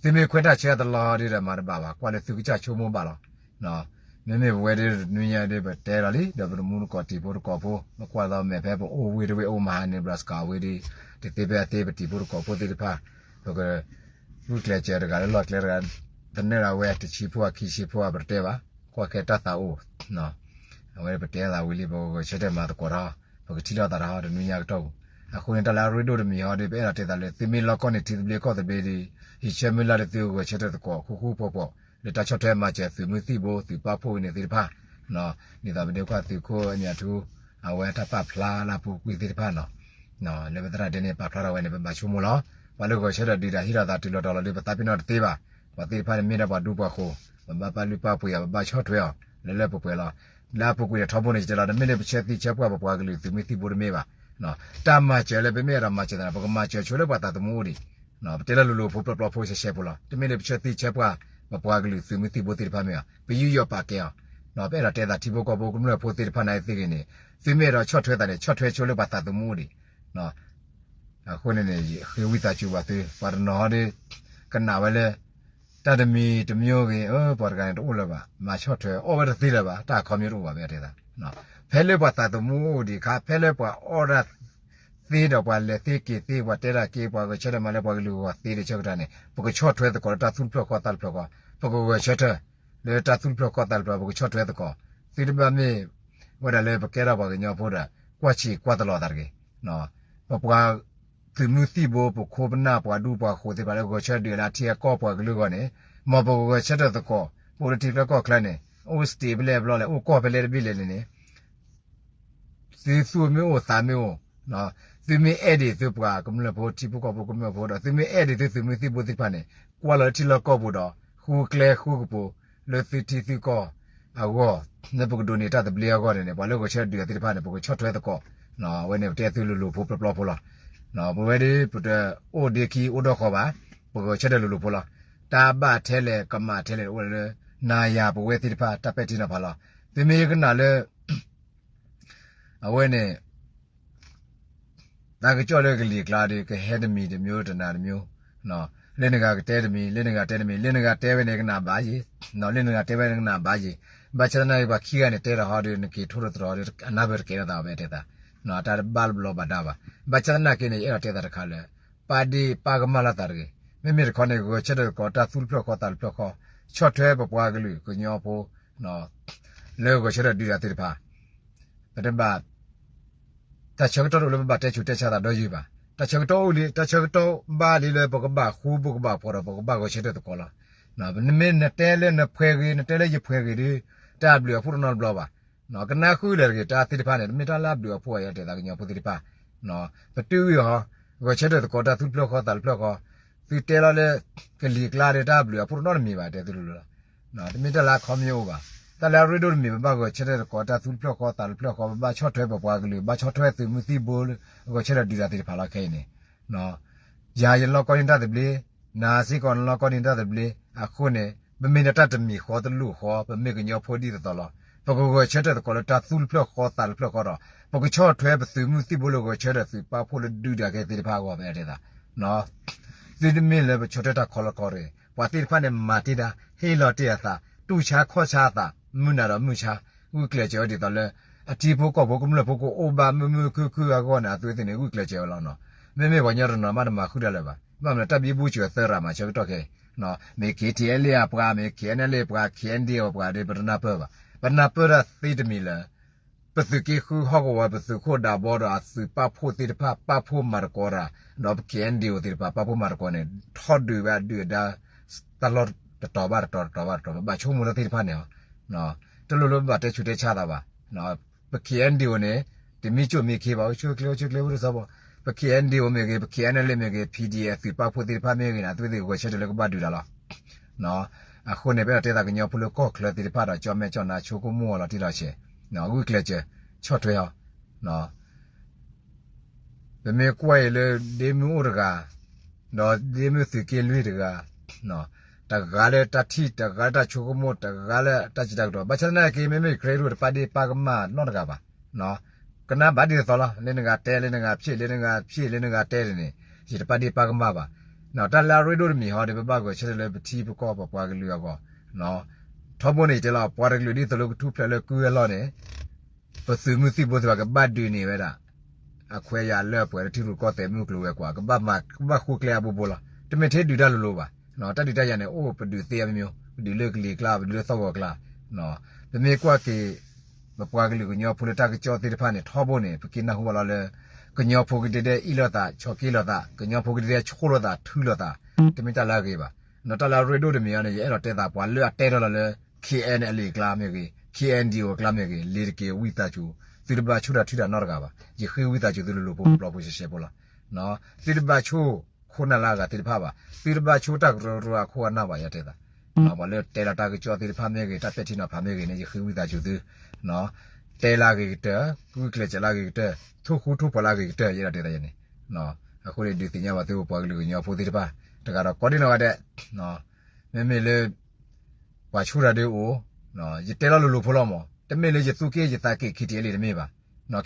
သုမ့ၢ်ခွဲးတၢ်ဆၢအသလီဒီးမၤတဘၣ်ဘၣ် ကွၢ်လၢသုကစၢ်ဆိကမိၣ်ဘၣ်လီၤ. မ့မ့ၢ်ပဝဲဒၣ်တနွံညါဒီး ပတဲလီၤလံ ဒီးပတမူတကိးတံၤဖိတကိးဖိ ပကွၢ်လီၤမဲာ်ဖဲပအိၣ်ဝ့ၢ်တဝ့ၢ်အိၣ်မဟါန့ၣ် ဘြၣ်စကၤဝ့ၢ်ဒီး တသ့ဖဲအသ့ပတံၤဖိတကိးဖိသ့ၣ်တဖၣ် ပက ဂုာ်ကျဲးစၢးတဂၤလၢလီၢ်ကျဲတဂၤ သနၢၣ်ဒၣ်ဝဲတဆံဖိဧါခံဆံဖိဧါ ပတတဲဘၣ် ကွၢ်ခဲတၢ်သးအိၣ် အဝဲပတဲသးဝံၤလံ ပကဂဲၤဆၢထၢၣ်မၤသကိးထီၣ် ပကထံၣ်လိာ်သးတၢ်ဟီ တနွံညါကတီၢ်ပူၤ. အဃိန့ၣ် တၢ်လၢအရ့ဒိၣ်တမံၤဟီဒီး ပအဲၣ်ဒိးတဲသးလၢ သုမ့ၢ်လီၢ်ကီၢ်န့ၣ် ထံသဘျ့ကီၢ်သဘျ့ဒီး ဟံးဆၢမုၢ်လၢ်လၢသုဂဲၤဆၢထၢၣ်သကိး ဃူဃူဖိးဖိး လၢတၢ်ဆီၣ်ထွဲမၤစၢၤ သုးမုၢ်သံၣ်ဘိ သုးပာ်ဖှိၣ်အံၤန့ၣ်သ့ၣ်တဖၣ် ဒ်သိးပဒ့ခွါသုးခိၣ်အမံၤအထူ အဝဲတၢ်ပာ်ဖျါလၢအပူၤကွံာ်သ့ၣ်တဖၣ်နီၤ လၢပသရၣ်ဒဲန့ၣ် ပာ်ဖျါထီၣ်ဝဲန့ၣ် ပဘၣ်ဆိကမိၣ်လီၤ. ပှၤလၢဂဲၤဆၢထၢၣ်ဒုးတၢ်ဟံးထီၣ်သးတုၤလီၤတီၤလီၤဒီး ပသးပ့ၤနီၣ်တသ့ဘၣ်. ပှၤသ့ၣ်တဖၣ်န့ၣ်မ့ၢ်ဒၣ်ပှၤဒူပှၤဃိၤ ပဘၣ်ပာ်လုၢ်ပာ်ပှ့ၤအီၤ ပဘၣ်ဆီၣ်ထွဲအီၤ လၢလၢပှဲၤပှဲၤလီၤ. လၢအပူၤကွံာ်န့ၣ်ထီဘိန့ၣ် ယတဲလီၤ တမ့ၢ်လၢပဆၢသံဆၢပှၢ်ပပှၤကလုာ်သုးမုၢ်သံၣ်ဘိတမ့ၢ်ဘၣ်. တၢ်မၤစၢၤလၢပမ့ၢ်အဲၣ်ဒိးမၤစၢၤသးန့ၣ် ပကမၤစၢၤဆိလၢပှၤသးသမူအိၣ်ဒံး ပတဲလၢလိၤလိၤဖိပျီပျီဖိရှဲရှဲဖိလီၤ. တမ့ၢ်လၢပဆၢသံဆၢပှၢ် ပပှၤကလုာ်သုးမုၢ်သံၣ်ဘိသ့ၣ်တဖၣ်မ့ၢ်ဘၣ် ပယူးယီၣ်ပာ်ကဲအီၤ. ပအဲၣ်ဒိးတဲသးထံဖိကီၢ်ဖိကမျၢၢ်ဖိသ့ၣ်တဖၣ်နာ်သက့န့ၣ် သုမ့ၢ်အဲၣ်ဒိးဆီၣ်ထွဲသးန့ၣ် ဆီၣ်ထွဲဆိလၢပှၤသးသမူအိၣ်ဒံး. အဃိန့ၣ်န့ၣ် ဃ့ဝံသးစူၤဘၣ်သု ပှၤတနီၤဟီဒီး ကနၣ်ဝဲလၢ တၢ်တမံၤတမံၤဂ့ၤ ပှၤတဂၤန့ၣ်တအိၣ်လၢၤဘၣ် မၤဆီၣ်ထွဲအီၣ်ဝဲတသ့လၢၤဘၣ် တၢ်အခီပညီတအိၣ်ဘၣ် မ့ၢ်တဲသး ဖဲလၢပှၤသးသမူအိၣ်ဒံးအခါ ဖဲလၢပှၤအီၣ်ဒၣ်သ့ဒီးပှၤလဲၤသ့က့ၤသ့ ပှၤတဲတၢ်က့ၤ ပှၤဂဲၤဆၢထၢၣ်မၤလၢပှၤကလုာ်ဂီၢ်သ့ဒီးဆၢကတီၢ်န့ၣ် ပကဆီၣ်ထွဲသကိးလၢတၢ်သူၣ်တဖျၢၣ်ဃီသးတဖျၢၣ်ဃီ ပကဂဲၤဆၢထၢၣ် လၢတၢ်သူၣ်တဖျၢၣ်ဃီသးတဖျၢၣ် ပကဆီၣ်ထွဲသကိး သုတဘၣ်မ့ၢ် ဝဲဒၣ်လၢပကဲထီၣ်ပှၤကညီဖိဒီး ကွၢ်ဆံးကွၢ်တလီၤသးတဂ့ၤ. ပပှၤ သုးမုၢ်သံၣ်ဘိ ပခိၣ်ပနၢ်ပှၤဒူပှၤဃိၤသ့ၣ်တဖၣ်လၢဂဲၤဆၢထၢၣ်ဒုးလၢအထံအကီၢ်ပှၤကလုာ်အဂီၢ်န့ၣ် မ်ပကဂဲၤဆၢထၢၣ်သကိး ပအိၣ်လၢထံချၢကီၢ်ချၢန့ၣ် အိၣ် state ဖဲလဲၣ်တဘျီလဲၣ် အိၣ်ကီၢ်ဖဲလဲၣ်တဘ့ၣ်လဲၣ်န့ၣ်န့ၣ် သုသူၣ်မ့ၢ်အိၣ်သးမ့ၢ်အိၣ် သုမ့ၢ်အဲၣ်ဒံးသုပှၤကမျၢၢ်ဖိ ထံဖိကီၢ်ဖိကမျၢၢ်ဖိဒီး သုမ့ၢ်အဲၣ်ဒံးသုသုးမုၢ်သံၣ်ဘိသ့ၣ်တဖၣ်န့ၣ် ကွၢ်လီၤလၢထံလီၢ်ကီၢ်ပူၤဒီး ဃုကျဲဃုကပူၤ လၢသုထံသုကီၢ်အဂီၢ် လၢပကဒိးန့ၢ်တၢ်သဘျ့အဂီၢ်န့ၣ်န့ၣ် ပှၤလၢဂဲၤဆၢထၢၣ်ဒုးတၢ်သ့ၣ်တဖၣ်န့ၣ် ပကဆီၣ်ထွဲသကိး အဝဲန့ၣ် ပတဲသုလိၤလိၤဖိပျီပျီဖိလီၤ. ပဝဲဒၣ် ပတအိၣ်ဒ့ခံအိၣ်ဒီးဃီဘၣ်, ပဂဲၤဆၢထၢၣ်လိၤလိၤဖိလီၤ. တၢ်ဘၣ်ထဲလဲၣ် ကမၣ်ထဲလဲၣ် အိၣ်လၢ နၤယၤပဝဲသ့ၣ်တဖၣ် တၢ်ပဲာ်ထံနီၤဖးလီၤ. သုမ့ၢ်ကနၣ်လၢ အဝဲန့ၣ် တၢ်ကစီၣ်လၢကလံၤကျါဒီး ကဟဲတမံၤတမျိုး တနၤတမျိုး, လၢနဂၤကတဲတမံၤ လၢနဂၤတဲတမံၤ လၢနဂၤတဲဝဲန့ၣ်ကနၣ်ဘၣ်ယ့ၤ, လၢနဂၤတဲဝဲန့ၣ်ကနၣ်ဘၣ်ယ့ၤ, ဘၣ်ဆၣ်သနာ်က့ ပှၤခံဂၤန့ၣ်တဲတၢ်ဟီဒီး နက့ၤထိၣ်တတြီၤဒီး အနၢ်ပၢၢ်တကဲထီၣ်သးဝဲတဲသး, တၢ်တဘၣ်လၢဘျီဘၣ်ဒါဘၣ်. ဘၣ်ဆၣ်သနာ်က့န့ၣ် ယအဲၣ်ဒိးတဲသးတခါလၢ ပာ်ဒ့ၣ်ပာ်ကမၣ်လိာ်သးတဂ့ၤ. မ့မ့ၢ်တခီန့ၣ် ဂဲၤဆၢထၢၣ်သကိးတၢ်သူတဖျၢၣ်ဃီသးတဖျၢၣ်ဃီ, ဆီၣ်ထွဲပပှၤကလုာ်ကညီဖိ လၢဂဲၤဆၢထၢၣ်ဒုးတၢ်သ့ၣ်တဖၣ် ပတဘၣ် တၢ်ဆၢကတီၢ်တအိၣ်လၢပဘၣ်တဲဆူးတဲဆါသးဒီယုၢ်ဘၣ်. တၢ်ဆၢကတီၢ်အိၣ်လံ, တၢ်ဆၢကတီၢ်ဘၣ်လံလၢပကဘၣ်ဃူ ပကဘၣ်ဖိးဒီး ပကဘၣ်ဂဲၤဆၢထၢၣ်သကိးလီၤ. မ့မ့ၢ်နတဲလၢနဖှဲဂ့ၤ နတဲလၢယဖှဲဂ့ၤဒီး တၢ်ဘျုးအဖှိၣ်တနီတဘျီဘၣ်. ကနၣ်ဃုာ်လၢာ်တဂ့ၤ တၢ်သ့ၣ်တဖၣ်န့ၣ် တမ့ၢ်တၢ်လၢအဘျုးအဖှိၣ်အယဲၢ်တဲသးကညီဖိသ့ၣ်တဖၣ် ပတုာ်ဂ့ၢ်ဟီ, ဂဲၤဆၢထၢၣ်သကိးတၢ်သူတဖျၢၣ်ဃီသးတဖျၢၣ်ဃီ, သုတဲလီၤလၢ ကလံၤကျါဒီးတၢ်ဘျုးအဖှိၣ်တနီတမံၤဘၣ် တဲသုလိၤလိၤလီၤ. တမ့ၢ်တၢ်လၢအခီပညီအိၣ်ဘၣ်. တၢ်လၢအရ့ဒိၣ်တမံၤ ပဘၣ်ဂဲၤဆၢထၢၣ်သကိးတၢ်သူတဖျၢၣ်ဃီသးတဖျၢၣ်ဃီ, ပဘၣ်ဆီၣ်ထွဲပပှၤကလုာ်, ဘၣ်ဆီၣ်ထွဲသုးမုၢ်သံၣ်ဘိလၢ ဂဲၤဆၢထၢၣ်ဒုးတၢ်သ့ၣ်တဖၣ်လီၤခဲအံၤန့ၣ် ယၤယလီၢ်ကီၢ်န့ၢ်တၢ်သဘျ့, နၤစ့ၢ်ကီးနလီၢ်ကီၢ်န့ၢ်တၢ်သဘျ့, အဃိန့ၣ် ပမ့ၢ်နတၢ်တမံၤဃီတလိၣ်ဃီ ပမ့ၢ်ကညီဖိဒ်သိးသိးလီၤ. ပကဂဲၤဆၢထၢၣ်သကိးလၢတၢ်သူတဖျၢၣ်ဃီသးတဖျၢၣ်ဃီဒီး ပကဆီၣ်ထွဲပသုးမုၢ်သံၣ်ဘိလၢဂဲၤဆၢထၢၣ်သုးပာ်ဖှိၣ်လၢဒုးတၢ်ခဲသ့ၣ်တဖၣ်အဂီၢ် ပအဲၣ်ဒိးတဲသး သုတမ့ၢ်လၢပဆီၣ်ထွဲတၢ်ခီလီခီတဂ့ၤ, ပှၤသ့ၣ်တဖၣ်န့ၣ်မၤတ့ၢ်တၢ်, ဟ့ၣ်လီၤတ့ၢ်အသး, တူၢ်ဆါခီၣ်ဆါအသး, မုၢ်နၤဒီးမုၢ်ဆါ, ဂုာ်ကျဲးစၢးဝဲဒ်သိးလၢ အထံဖိကီၢ်ဖိကမျၢၢ်ဖိကအိၣ်ဘၣ်မုာ်မုာ်ခုၣ်ခုၣ်အဂီၢ်န့ၣ် အသုဝဲသ့ၣ်န့ၣ် ဂုာ်ကျဲးစၢးဝဲလီၤနီၤ. မ့မ့ၢ်ပှၤကညီတနီၤမးတမၤဃုာ်တၢ်လၢၤဘၣ်, ဘၣ်မနုၤတၢ်ဘံဘူစၢၤသၢရၤမးဆၢကတီၢ်ခဲအံၤ, မ့ၢ် K T L A အပှၤ, မ့ၢ် K N L A ပှၤ, K N D O ပှၤဒီး ပတနၢ်ပၢၢ်ဘၣ်. ပနၢ်ပၢၢ်တၢ်သ့တမံၤလၢ ပသုးက့ဃုဟီၣ်ကဝီၤ ပသုးခိၣ်ဒးဘီဒီးအသုးပာ်ဖှိၣ်သ့ၣ်တဖၣ် ပာ်ဖှိၣ်မၤသကိးတၢ်, ဒီးပ K N D O သ့ၣ်တဖၣ် ပာ်ဖှိၣ်မၤသကိးန့ၣ် ထီၣ်ဒုးဝဲအဒုၣ်အဒါ တၢ်လီၢ်တတီၤဘၣ်တတီၤ တတီၤဘၣ်တတီၤ ပဘၣ်ဆိကမိၣ်တၢ်သ့ၣ်တဖၣ်န့ၣ်လီၤ. တလိၣ်လၢပဘၣ်တဲဆူးတဲဆါသးဘၣ်. ပ K N D O န့ၣ် တမ့ၢ်ကၠိၣ်မ့ၢ်ခ့ဘၣ်, အိၣ်ဆူၣ်အိၣ်ချ့ အိၣ်ဆူၣ်အိၣ်ချ့ အိၣ်ဒ်သိးဘၣ်. ပ K N D O မ့ၢ်ဂ့ၤ, ပ K N L A မ့ၢ်ဂ့ၤ, P D F သုးပာ်ဖှိၣ်သ့ၣ်တဖၣ်မ့ၢ်ဂ့ၤန့ၣ် အသုဝဲသ့ၣ်ဂဲၤဆၢထၢၣ်လၢကဘၣ်ဒုးတၢ်လီၤ. အဃိန့ၣ် ပအဲၣ်ဒိးတဲသးကညီဖိလၢကီၢ်ချၢသ့ၣ်တဖၣ်ဒီး ကၠီမဲာ်ကၠီနါ ဆိကမိၣ်အီၤလီၤတံၢ်လီၤဆဲး, ဂုာ်ကျဲးစၢး ဆီၣ်ထွဲအီၤ ပမ့ၢ်ကွၢ်အံၤလၢ ဒ့မုၣ်အိၣ်တဂၤ, ဒီးဒ့မုၣ်သုးက့လွံၢ်တဂၤ, တဂၤလၢတၢ်ထံၣ်, တဂၤလၢတၢ်ဆိကမိၣ်, တဂၤလၢတၢ်စံးတၢ်ကတိၤ, ဘၣ်ဆၣ်သနာ်က့ မ့မ့ၢ်ယခရံာ်ဒိၣ်တပာ်ဒ့ၣ်ပာ်ကမၣ်နီတဂၤဘၣ်. ကနၣ်ဘၣ်ဒ်သိးသိးလီၤ, လၢနဂၤတဲ လၢနဂၤဖျ့ၣ် လၢနဂၤဖျ့ၣ် လၢနဂၤတဲန့ၣ် ယတပာ်ဒ့ၣ်ပာ်ကမၣ်ဘၣ်. တၢ်လၢအရ့ဒိၣ်တမံၤဟီဒီး ပဘၣ်ဂဲၤဆၢထၢၣ်လၢပထံပကီၢ်ပပှၤကလုာ်အဂီၢ်, ထီဘိန့ၣ်ယတဲလီၤ ပှၤတကလုာ်ဒ်သိးလၢကထူၣ်ဖျဲးလၢကုၢ်အလီၢ်န့ၣ် ပသုးမုၢ်သံၣ်ဘိသ့ၣ်တဖၣ်ကဘၣ်ဒုးန့ၢ်ဝဲဒၣ် အခွဲးယာ်လၢအပှဲၤလၢထံရူၢ်ကီၢ်သဲးမုၢ်ကျိၤဝဲၤကွာ် ကဘၣ်မၤ ကဘၣ်ဃုကျဲအဘိဘိလီၤ. တမ့ၢ်ထဲဒုးတၢ်လိၤလိၤဘၣ်. တၢ်ဒုးတၢ်ယၤန့ၣ် အိၣ်ပဒုးသ့အမျိုးမျိုး, ပဒုးလၢကလံၤကျါ ပဒုးလၢသီၣ်ဂီၤကျါ. ပမ့ၢ်ကွၢ်က့ၤ ပပှၤကလုာ်ကညီဖိလၢတၢ်ကစီၣ်သ့ၣ်တဖၣ်န့ၣ် ထီဘိန့ၣ် ပက့ၤနၢ်ဟူဘၣ်လီၤလၢ ကညီဖိကဒဲဒဲအ့ၣ်လိာ်သး ဆီၣ်က့လိာ်သး, ကညီဖိကဒဲဒဲဆိၣ်လိာ်သး ထုးလိာ်သး, တမ့ၢ်တၢ်လၢအဂ့ၤဘၣ်. တၢ်လၢအရ့ဒိၣ်တမံၤအံၤန့ၣ် ယအဲၣ်ဒိးတဲသးပှၤလၢအတဲထီၣ်လီၤလၢ K N L A အကျါမ့ၢ်ဂ့ၤ, K N D O အကျါမ့ၢ်ဂ့ၤ, လ့ၤတက့ၤဝံသးစူၤ, သုတဘၣ်ဆိၣ်တၢ်ထုတၢ်နီတဂၤဘၣ်. ယဃ့ဝံသးစူၤသုလိၤလိၤဖိ ပျီဖိဆှဲဆှဲဖိလီၤ. သုတဘၣ်ဆိၣ်ခိၣ်နၢ်လၢအဂၤသ့ၣ်တဖၣ်ဘၣ်, သုတဘၣ်ဆိၣ်တၢ်ကရၢကရိအခိၣ်အနၢ်ဘၣ် ယတဲသး. ပှၤလၢတဲလီၤတၢ်ကစီၣ်သ့ၣ်တဖၣ်မ့ၢ်ဂ့ၤ, တၢ်ပဲာ်ထံနီၤဖးမ့ၢ်ဂ့ၤန့ၣ် ယဃ့ဝံသးစူၤသု တဲလၢအဂ့ၤကတၢၢ်, ဂုာ်ကျဲးစၢးလၢအဂ့ၤကတၢၢ်, ထိၣ်ဃူထိၣ်ဖိးလၢအဂ့ၤကတၢၢ် ယအဲၣ်ဒိးတဲသးန့ၣ်. အဃိန့ၣ် ဒုးသ့ၣ်ညါဘၣ်သုပပှၤကလုာ်ကညီဖိသ့ၣ်တဖၣ် တဂၤဒီးကိးဒံနီၢ်ဂၤဒဲး, မ့မ့ၢ်လၢ ပှၤဆိၣ်တၢ်ဒုးအိၣ်, ယတဲလီၤလိၤလိၤဖိလီၤမး, တမ့ၢ်လၢယသူၣ်က့ၣ်ယသးက့ၤ K T L A တမ့ၢ်ဘၣ်.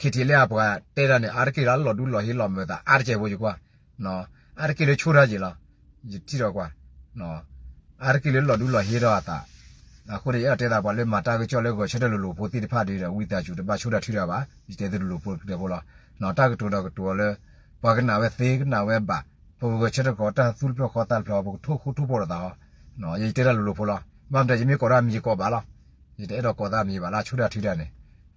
K T L A အပှၤတဲတၢ်န့ၣ် အါတက့ၢ်လၢလီၤဒူလီၤဟ့လီၤမုာ်သး အါတက့ၢ်ဖိယကွၢ်, အါတက့ၢ်လၢဆိၣ်တၢ်ယံာ်လီၤ, ယထံၣ်ဒီးကွၢ် အါတက့ၢ်လၢလီၤဒူလီၤဟ့ထီၣ်အသး. အဃိန့ၣ် ယအဲၣ်ဒိးတဲသးပှၤလၢမၤတၢ်ကစီၣ်လၢဂဲၤဆၢထၢၣ်လိၤလိၤဖိသ့ၣ်တဖၣ်ဒီး ဝံသးစူၤ တဘၣ်ဆိၣ်တၢ်ထုတၢ်ဘၣ်, ယတဲသုလိၤလိၤဖိတကတၢၢ်ဖိလီၤ. တၢ်ကတိၤဒီးကတိၤအီၤလၢ ပှၤကနၣ်ဝဲသ့ကနၣ်ဝဲဘၣ်, ပကဂဲၤဆၢထၢၣ်သကိးတၢ်သူတဖျၢၣ်ဃီသးတဖျၢၣ် ပကထိၣ်ဃူထိၣ်ဖိးလိာ်သးဟီ, ယတဲတၢ်လိၤလိၤဖိလီၤ. ဘၣ်မတၤ ယမ့ၢ်ကိးတၢ်မံၤယကိးဘၣ်လီၤ. ယတအဲၣ်ဒိးကိးသးမံၤဘၣ်လၢဆိၣ်တၢ်ထုတၢ်န့ၣ်,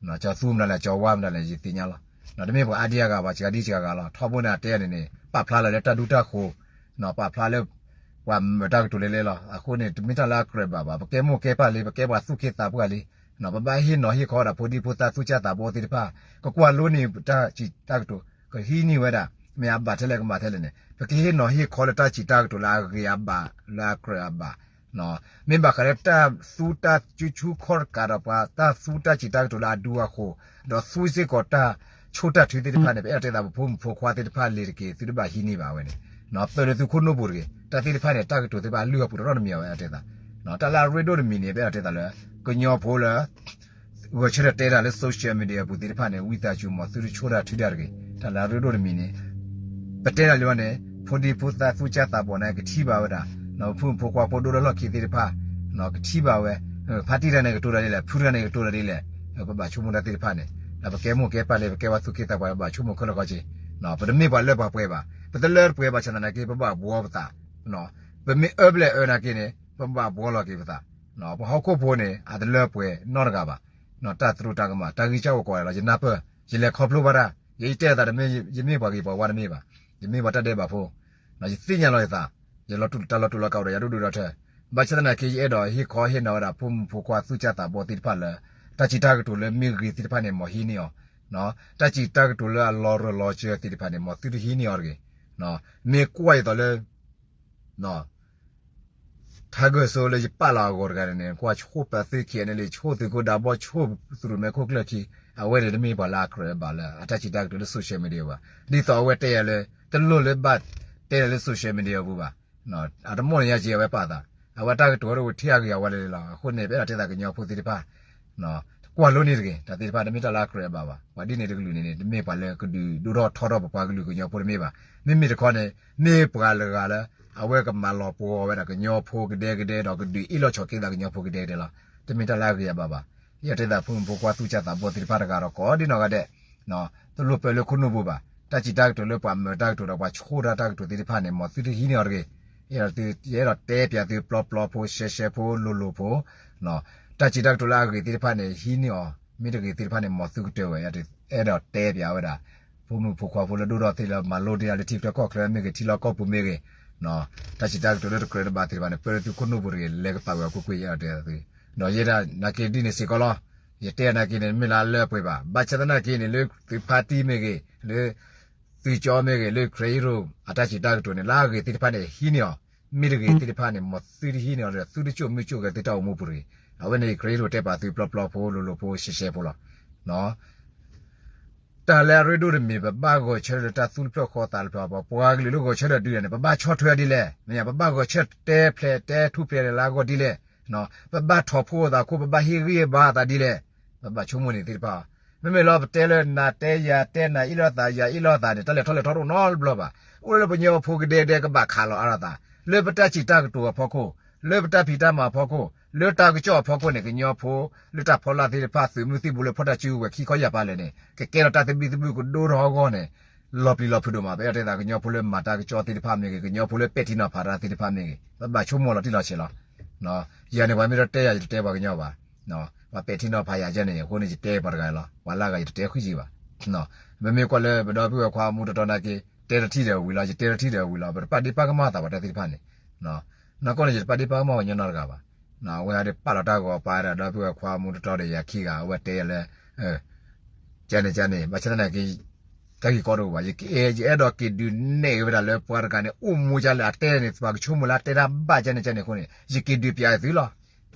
ကၠီသူမတၤလဲၣ် ကၠီဝါမတၤလဲၣ် ယသ့ၣ်ညါလီၤ. တမ့ၢ်ပှၤအါဒံအါဂၤဘၣ် စှၤဒံစှၤဂၤလီၤ. ထီဘိန့ၣ်အတဲန့ၣ်န့ၣ် ပာ်ဖျါလီၤလၢတၢ်ဒူတၢ်ဃိၤ, ပာ်ဖျါလၢ ပှၤမၤတၢ်ကတိၤလဲၤလဲၤလီၤ. အဃိန့ၣ် တမ့ၢ်တၢ်လၢအကြၢးဘၣ်ဘၣ်, ပကဲမိၢ်ကဲပၢ်လံ ပကဲပှၤသူၣ်က့သးပှၢ်လံ, ပဘၣ်ဟ့ၣ်နီၤဟ့ၣ်ခီဒၣ်ဖိဒံဖိသၣ်သူၣ်စၢ်သးဘီသ့ၣ်တဖၣ်, ကကွၢ်လိန့ၢ်တၢ်စံးတၢ်ကတိၤ, ကဟံးန့ၢ်ဝဲဒၣ်, မ့ၢ်အဘၣ်ထဲလဲၣ်ကမၣ်ထဲလဲၣ်န့ၣ် ပကဟ့ၣ်နီၤဟ့ၣ်ခီလၢတၢ်စံးတၢ်ကတိၤလၢအဂ့ၤအဘၣ်လၢအကြၢးအဘၣ် မ့ၢ်ဘၣ်ဃးလၢတၢ်သူတၢ်ကၠူဆူခီၣ်တကးဒီးပှၤတၢ်သူတၢ်စံးတၢ်ကတိၤလၢအဒူအဃိ, ဒီးသူစ့ၢ်ကီးတၢ်ဆိၣ်တၢ်ထုသ့ၣ်တဖၣ်န့ၣ် ပအဲၣ်ဒိးတဲသးပဖိမုၣ်ဖိခွါသ့ၣ်တဖၣ်လ့ၤတက့ၤ သုတဘၣ်ဟံးန့ၢ်ဘၣ်ဝဲန့ၣ်, ပၢၢ်လၢသုခိၣ်နူာ်ပူၤတဂ့ၤ, တၢ်သ့ၣ်တဖၣ်န့ၣ် တၢ်ကတိၤသ့ၣ်တဖၣ်အလုၢ်အပူၤတရီတမံၤအဝဲအဲၣ်ဒိးတဲသး, တၢ်လၢအရ့ဒိၣ်တမံၤန့ၣ် ပအဲၣ်ဒိးတဲသးလၢ ကညီဖိလၢ ဂဲၤဆၢထၢၣ်တဲတၢ်လၢ social media ပူၤသ့ၣ်တဖၣ်န့ၣ် ဝံသးစူၤမး သုတဆိၣ်တၢ်ထုတၢ်တဂ့ၤ, တၢ်လၢအရ့ဒိၣ်တမံၤန့ၣ် ပတဲတၢ်လၢဝဲန့ၣ် ဖိဒံဖိသၣ်သူၣ်စၢ်သးဘီၣ်န့ၣ် ကထံၣ်ဘၣ်ဝဲဒၣ်, ဖိမုၣ်ဖိခွါဖိဒိၣ်ဒီးလီၢ်ခံသ့ၣ်တဖၣ် ကထံၣ်ဘၣ်ဝဲ, ဖါတံၢ်တဂၤန့ၣ်ကတိၤတၢ်ဒ်လဲၣ်, ဖုတဂၤန့ၣ်ကတိၤတၢ်ဒ်လဲၣ်, ပဘၣ်ဆိကမိၣ်တၢ်သ့ၣ်တဖၣ်န့ၣ်, ဒီးပကဲမိၢ်ကဲပၢ်လၢပကဲဝဲသူၣ်က့သးပှၢ် ပဘၣ်ဆိကမိၣ်ခဲလၢာ်ခဲဆ့, ပတမ့ၢ်ပှၤလၢပှဲၤဘၣ်, ပတလၢပှဲၤဘၣ်ဆၣ်သနာ်က့ ပဘၣ်ဘှီပသး, ပမ့ၢ်အၢပျဲၢ်အၢနာ်က့န့ၣ် ပဘၣ်ဘှီလီၤက့ၤပသး, ပှၤဟီၣ်ခိၣ်ဖိန့ၣ် အတလၢပှဲၤနီတဂၤဘၣ်, တၢ်သရူးတၢ်ကမၣ် တၢ်ဂံၢ်စၢ်အိၣ်ကိးဂၤဒဲးလီၤ, ယနၢ်ပၢၢ်, ယလဲၤခီဖျိဘၣ်တၢ်, ယတဲအသးတမ့ၢ် ယမ့ၢ်ပှၤဂ့ၤပှၤဝါတမ့ၢ်ဘၣ်, ယမ့ၢ်ပှၤတၢ်ဒဲးဘးဖိ, ယသ့ၣ်ညါလီၤယသး, ယလီၤတူာ်တၢ်လီၤတူာ်လီၤကာ်အိၣ်ဒီးယၤဒိၣ်ဒိၣ်ဒီးထၢ, ဘၣ်ဆၣ်သနာ်က့ ယအဲၣ်ဒိးဟ့ၣ်ခီဟ့ၣ်နီၤဝဲဒၣ် ဖိမုၣ်ဖိခွါသူၣ်စၢ်သးဘီၣ်သ့ၣ်တဖၣ်လၢ တၢ်စံးတၢ်ကတိၤလၢမ့ၢ်ဂ့ၤသ့ၣ်တဖၣ်န့ၣ် မ်ဟံးန့ၢ်အီၤ, တၢ်စံးတၢ်ကတိၤလၢအလီၤရၢၢ်လီၤစၢၤသ့ၣ်တဖၣ်န့ၣ် မ်သုတဟံးန့ၢ်အီၤတဂ့ၤ, မ့ၢ်ကွၢ်ယသိးလၢ ထါဂၢၢ်စိလၢယပာ်လီၤအဂီၢ်တဂၤန့ၣ် ကွၢ်ဆိၣ်ပာ်သု ခ့ၣ်အဲၣ်အဲၣ်လ့ၣ် ဆိၣ်သုးခိၣ်ဒးဘီ ဆိၣ်သုးရိၣ်မဲခိၣ်ကျၢၢ်ခံ, အဝဲန့ၣ်တမ့ၢ်ပှၤလၢအကြၢးဘၣ်လၢ အတၢ်စံးတၢ်ကတိၤလၢ social media ဘၣ်, ဒ်သိးအဝဲတဲယၤလၢ တလိၣ်လၢဘၣ်တဲလၢ social media ပူၤဘၣ်, အတမိၣ်န့ၣ်ညါက့ၤအဝဲပာ်သး, အဝဲတၢ်ကတိၤဝဲဒၣ်ဝံၤထံၣ်အဂ့ၤအဝဲလၢလီၤ, အဃိန့ၣ် ပအဲၣ်ဒိးတဲသးကညီဖိသ့ၣ်တဖၣ် ကွၢ်လိန့ၣ်တဂ့ၤ, တၢ်သ့ၣ်တဖၣ်တမ့ၢ်တၢ်လၢအကြၢးဘၣ်ဘၣ်, ပှၤဒ်န့ၣ်တကလုာ်န့ၣ်န့ၣ် တမ့ၢ်ပှၤလၢကဒုးဒိၣ်ထီၣ်ထီထီၣ်ပပှၤကလုာ်ကညီဖိတမ့ၢ်ဘၣ်, မ့မ့ၢ်တခီန့ၣ် မ့ၢ်ပှၤလၢဂၤလၢ အဝဲကမၤလီၤပှီၤဝဲဒၣ်ကညီဖိကဒဲကဒဲ ဒီးကဒုးအ့ၣ်လိာ်ဆိးက့သးကညီဖိကဒဲကဒဲလီၤ, တမ့ၢ်တၢ်လၢအဂ့ၤအဘၣ်ဘၣ်, ယအဲၣ်ဒိးတဲသးဖိမုၣ်ဖိခွါသူၣ်စၢ်သးဘီၣ်သ့ၣ်တဖၣ်တဂၤဒီးကိးဒ်နီၢ်ဂၤဒဲး တလိၣ်ပၢလၢခိၣ်နူာ်ပူၤဘၣ်, တၢ်စံးတၢ်ကတိၤလၢပှၤမၢတၢ်ကတိၤဒီးပှၤဆိၣ်တၢ်တၢ်ကတိၤသ့ၣ်တဖၣ်န့ၣ် မ်သုတဟံးန့ၢ်အီၤတဂ့ၤ, ယအဲၣ်ဒိးတဲပၠးသုပျီပျီဖိ ရှဲရှဲဖိ လိၤလိၤဖိ, တၢ်စံးတၢ်ကတိၤလၢအဂ့ၤသ့ၣ်တဖၣ်န့ၣ် ဟံးန့ၢ်အီၤ, မ့ၢ်တဂ့ၤသ့ၣ်တဖၣ်န့ၣ် မ်သုကတၢၢ်ဝဲ, အဲၣ်ဒိးတဲပၠးဝဲဒၣ် ဖိမုၣ်ဖိခွါဖိလၢဒိၣ်ထီၣ်သ့ၣ်လၢမၤလိဒ်လၢထံချၢကီၢ်ချၢမ့ၢ်ဂ့ၤ ထံလီၢ်ကီၢ်ပူၤမ့ၢ်ဂ့ၤ, တၢ်စံးတၢ်ကတိၤလၢတကြၢးတဘၣ်သ့ၣ်တဖၣ်န့ၣ် ပၢလၢသုခိၣ်နူာ်ပူၤတဂ့ၤ, လဲၤကပာ်ဝဲအခိၣ်ကွ့ၢ်ယအဲၣ်ဒိးတဲသးသု, ဒီးယဲဒၣ်နာ်က့ဒ်န့ၣ်စ့ၢ်ကီးလီၤ, ယတဲနာ်က့န့ၣ် မ့ၢ်လၢအလၢပှဲၤဘၣ်, ဘၣ်ဆၣ်သနာ်က့န့ၣ် လၢသုဖါတံၢ်မ့ၢ်ဂ့ၤ, လၢ သုကၠီမ့ၢ်ဂ့ၤ, လၢ ခရံာ်ဟံးရိၣ် အတၢ်စံးတၢ်ကတိၤန့ၣ် လၢအဂ့ၤသ့ၣ်တဖၣ်န့ၣ် ဟံးန့ၢ်အီၤ, မ့ၢ်တဂ့ၤသ့ၣ်တဖၣ်န့ၣ် မ်သုတဟံးန့ၢ်အီၤဒီး သုတကၠိၣ်မုၢ်ကၠိၣ်ဂဲၤသုတၢ်အိၣ်မူပူၤတဂ့ၤ, အဝဲန့ၣ် ခရံာ်ဟံးရိၣ်တဲပာ်သုပျီပျီဖိ လိၤလိၤဖိ ရှဲရှဲဖိလီၤ. တၢ်လၢအရ့ဒိၣ်တမံၤ ပဘၣ်ဂဲၤဆၢထၢၣ်လၢတၢ်သူၣ်တဖျၢၣ်ဃီသးတဖျၢၣ်, ပပှၤကလုာ်လၢဂဲၤဆၢထၢၣ်ဒုးတၢ်န့ၣ် ပဘၣ်ဆီၣ်ထွဲဒ်လဲၣ်, မ့ၢ်ပဘၣ်ဂဲၤဆၢထၢၣ်တဲဖျဲးတဲထူၣ်ဖျဲးလၢအဂီၢ်ဒ်လဲၣ်, ပဘၣ်ထီၣ်ဖိအသးခိၣ် ပဘၣ်ဟ့ၣ်ဂံၢ်ဟ့ၣ်ဘါအသးဒ်လဲၣ်, ပဘၣ်ဆိကမိၣ်န့ၣ်သ့ၣ်တဖၣ်, မ့မ့ၢ်လၢပတဲလၢနၤတဲယၤတဲနၤအ့ၣ်လိာ်သးယၤအ့ၣ်လိာ်သးန့ၣ် တၢ်လဲၤထီၣ်လဲၤထီတအိၣ်နီတဘျီဘၣ်, အိၣ်လၢပညီဖိကဒဲကဒဲကဘၣ်ခးလီၤအါထီၣ်သး, လၢပတၢ်စံးတၢ်ကတိၤအဖီခိၣ်, လၢပတၢ်ဖံးတၢ်မၤအဖီခိၣ်, လၢတၢ်ကစီၣ်အဖီခိၣ်န့ၣ် ကညီဖိ လၢတၢ်ဖီလာ်သ့ၣ်တဖၣ် သုးမုၢ်သံၣ်ဘိလၢဖီၣ်တၢ်စုကဝဲၤခံခီယာ်ပၤလဲၣ်န့ၣ် ကကဲထီၣ်တၢ်သဘံၣ်သဘုၣ်ကဒိၣ်ထီၣ်အဂီၢ်န့ၣ် လီၤပျံၤလီၤဖုးဒိၣ်မး, ပအဲၣ်ဒိးတဲသးကညီဖိလၢမၤတၢ်ကစီၣ်သ့ၣ်တဖၣ်မ့ၢ်ဂ့ၤ, ကညီဖိလၢပဲာ်ထံနီၤဖးတၢ်သ့ၣ်တဖၣ်မ့ၢ်ဂ့ၤ, ပဘၣ်ဆိကမိၣ်လီၤတံၢ်လီၤဆဲးလီၤ. ယၤန့ၣ် ပှၤမ့ၢ်တတဲယၤ ယတတဲပှၤကညီဘၣ်, ပှၤပဲာ်ထံနီၤဖးယၤယဲန့ၣ် အဃိန့ၣ် ယတဲပှၤတဂၤလီၤ, ပှၤလၢအဂၤယတတဲဃုာ်ယံၤဘၣ်. မ့မ့ၢ်ကွၢ်လၢပဒီပုၢ်ဝဲၢ်ခွါမူတီတီနာ်က့ တဲတထံၣ်ဒီးဝံၤလီၤ, ယတဲတထံၣ်ဒီးဝံၤလီၤ, ပတပာ်ဒ့ၣ်ပာ်ကမၣ်သးပှၤတၢ်သ့ၣ်တဖၣ်န့ၣ် နီၢ်ကီၢ်န့ၣ် ယတပာ်ဒ့ၣ်ပာ်ကမၣ်ပှၤကညီနီတဂၤဘၣ်. အဝဲဒၣ်ပာ်လီၤတၢ်ဂီၤပာ်ဒီး ဒီပုၢ်ဝဲၢ်ခွါမူတီတီဒီးယၤခံဂၤ အဝဲတဲယၤလၢ ကန့ၣ်ကန့ၣ် ဘၣ်ဆၣ်သနာ်က့ တၢ်ဂ့ၢ်ကီတအိၣ်ဘၣ်, ယအဲၣ်ဒိးက့ၤဒုးနဲၣ်ဝဲဒၣ်လၢပှၤတဂၤန့ၣ် အိၣ်မူကလဲၣ် အတဲန့ၣ် ပှၤကဆိကမိၣ်လၢအတဲတၢ်ဘၣ်ကန့ၣ်ကန့ၣ်အဃိန့ၣ် ယက့ၤဒုးပၠးသုလီၤ.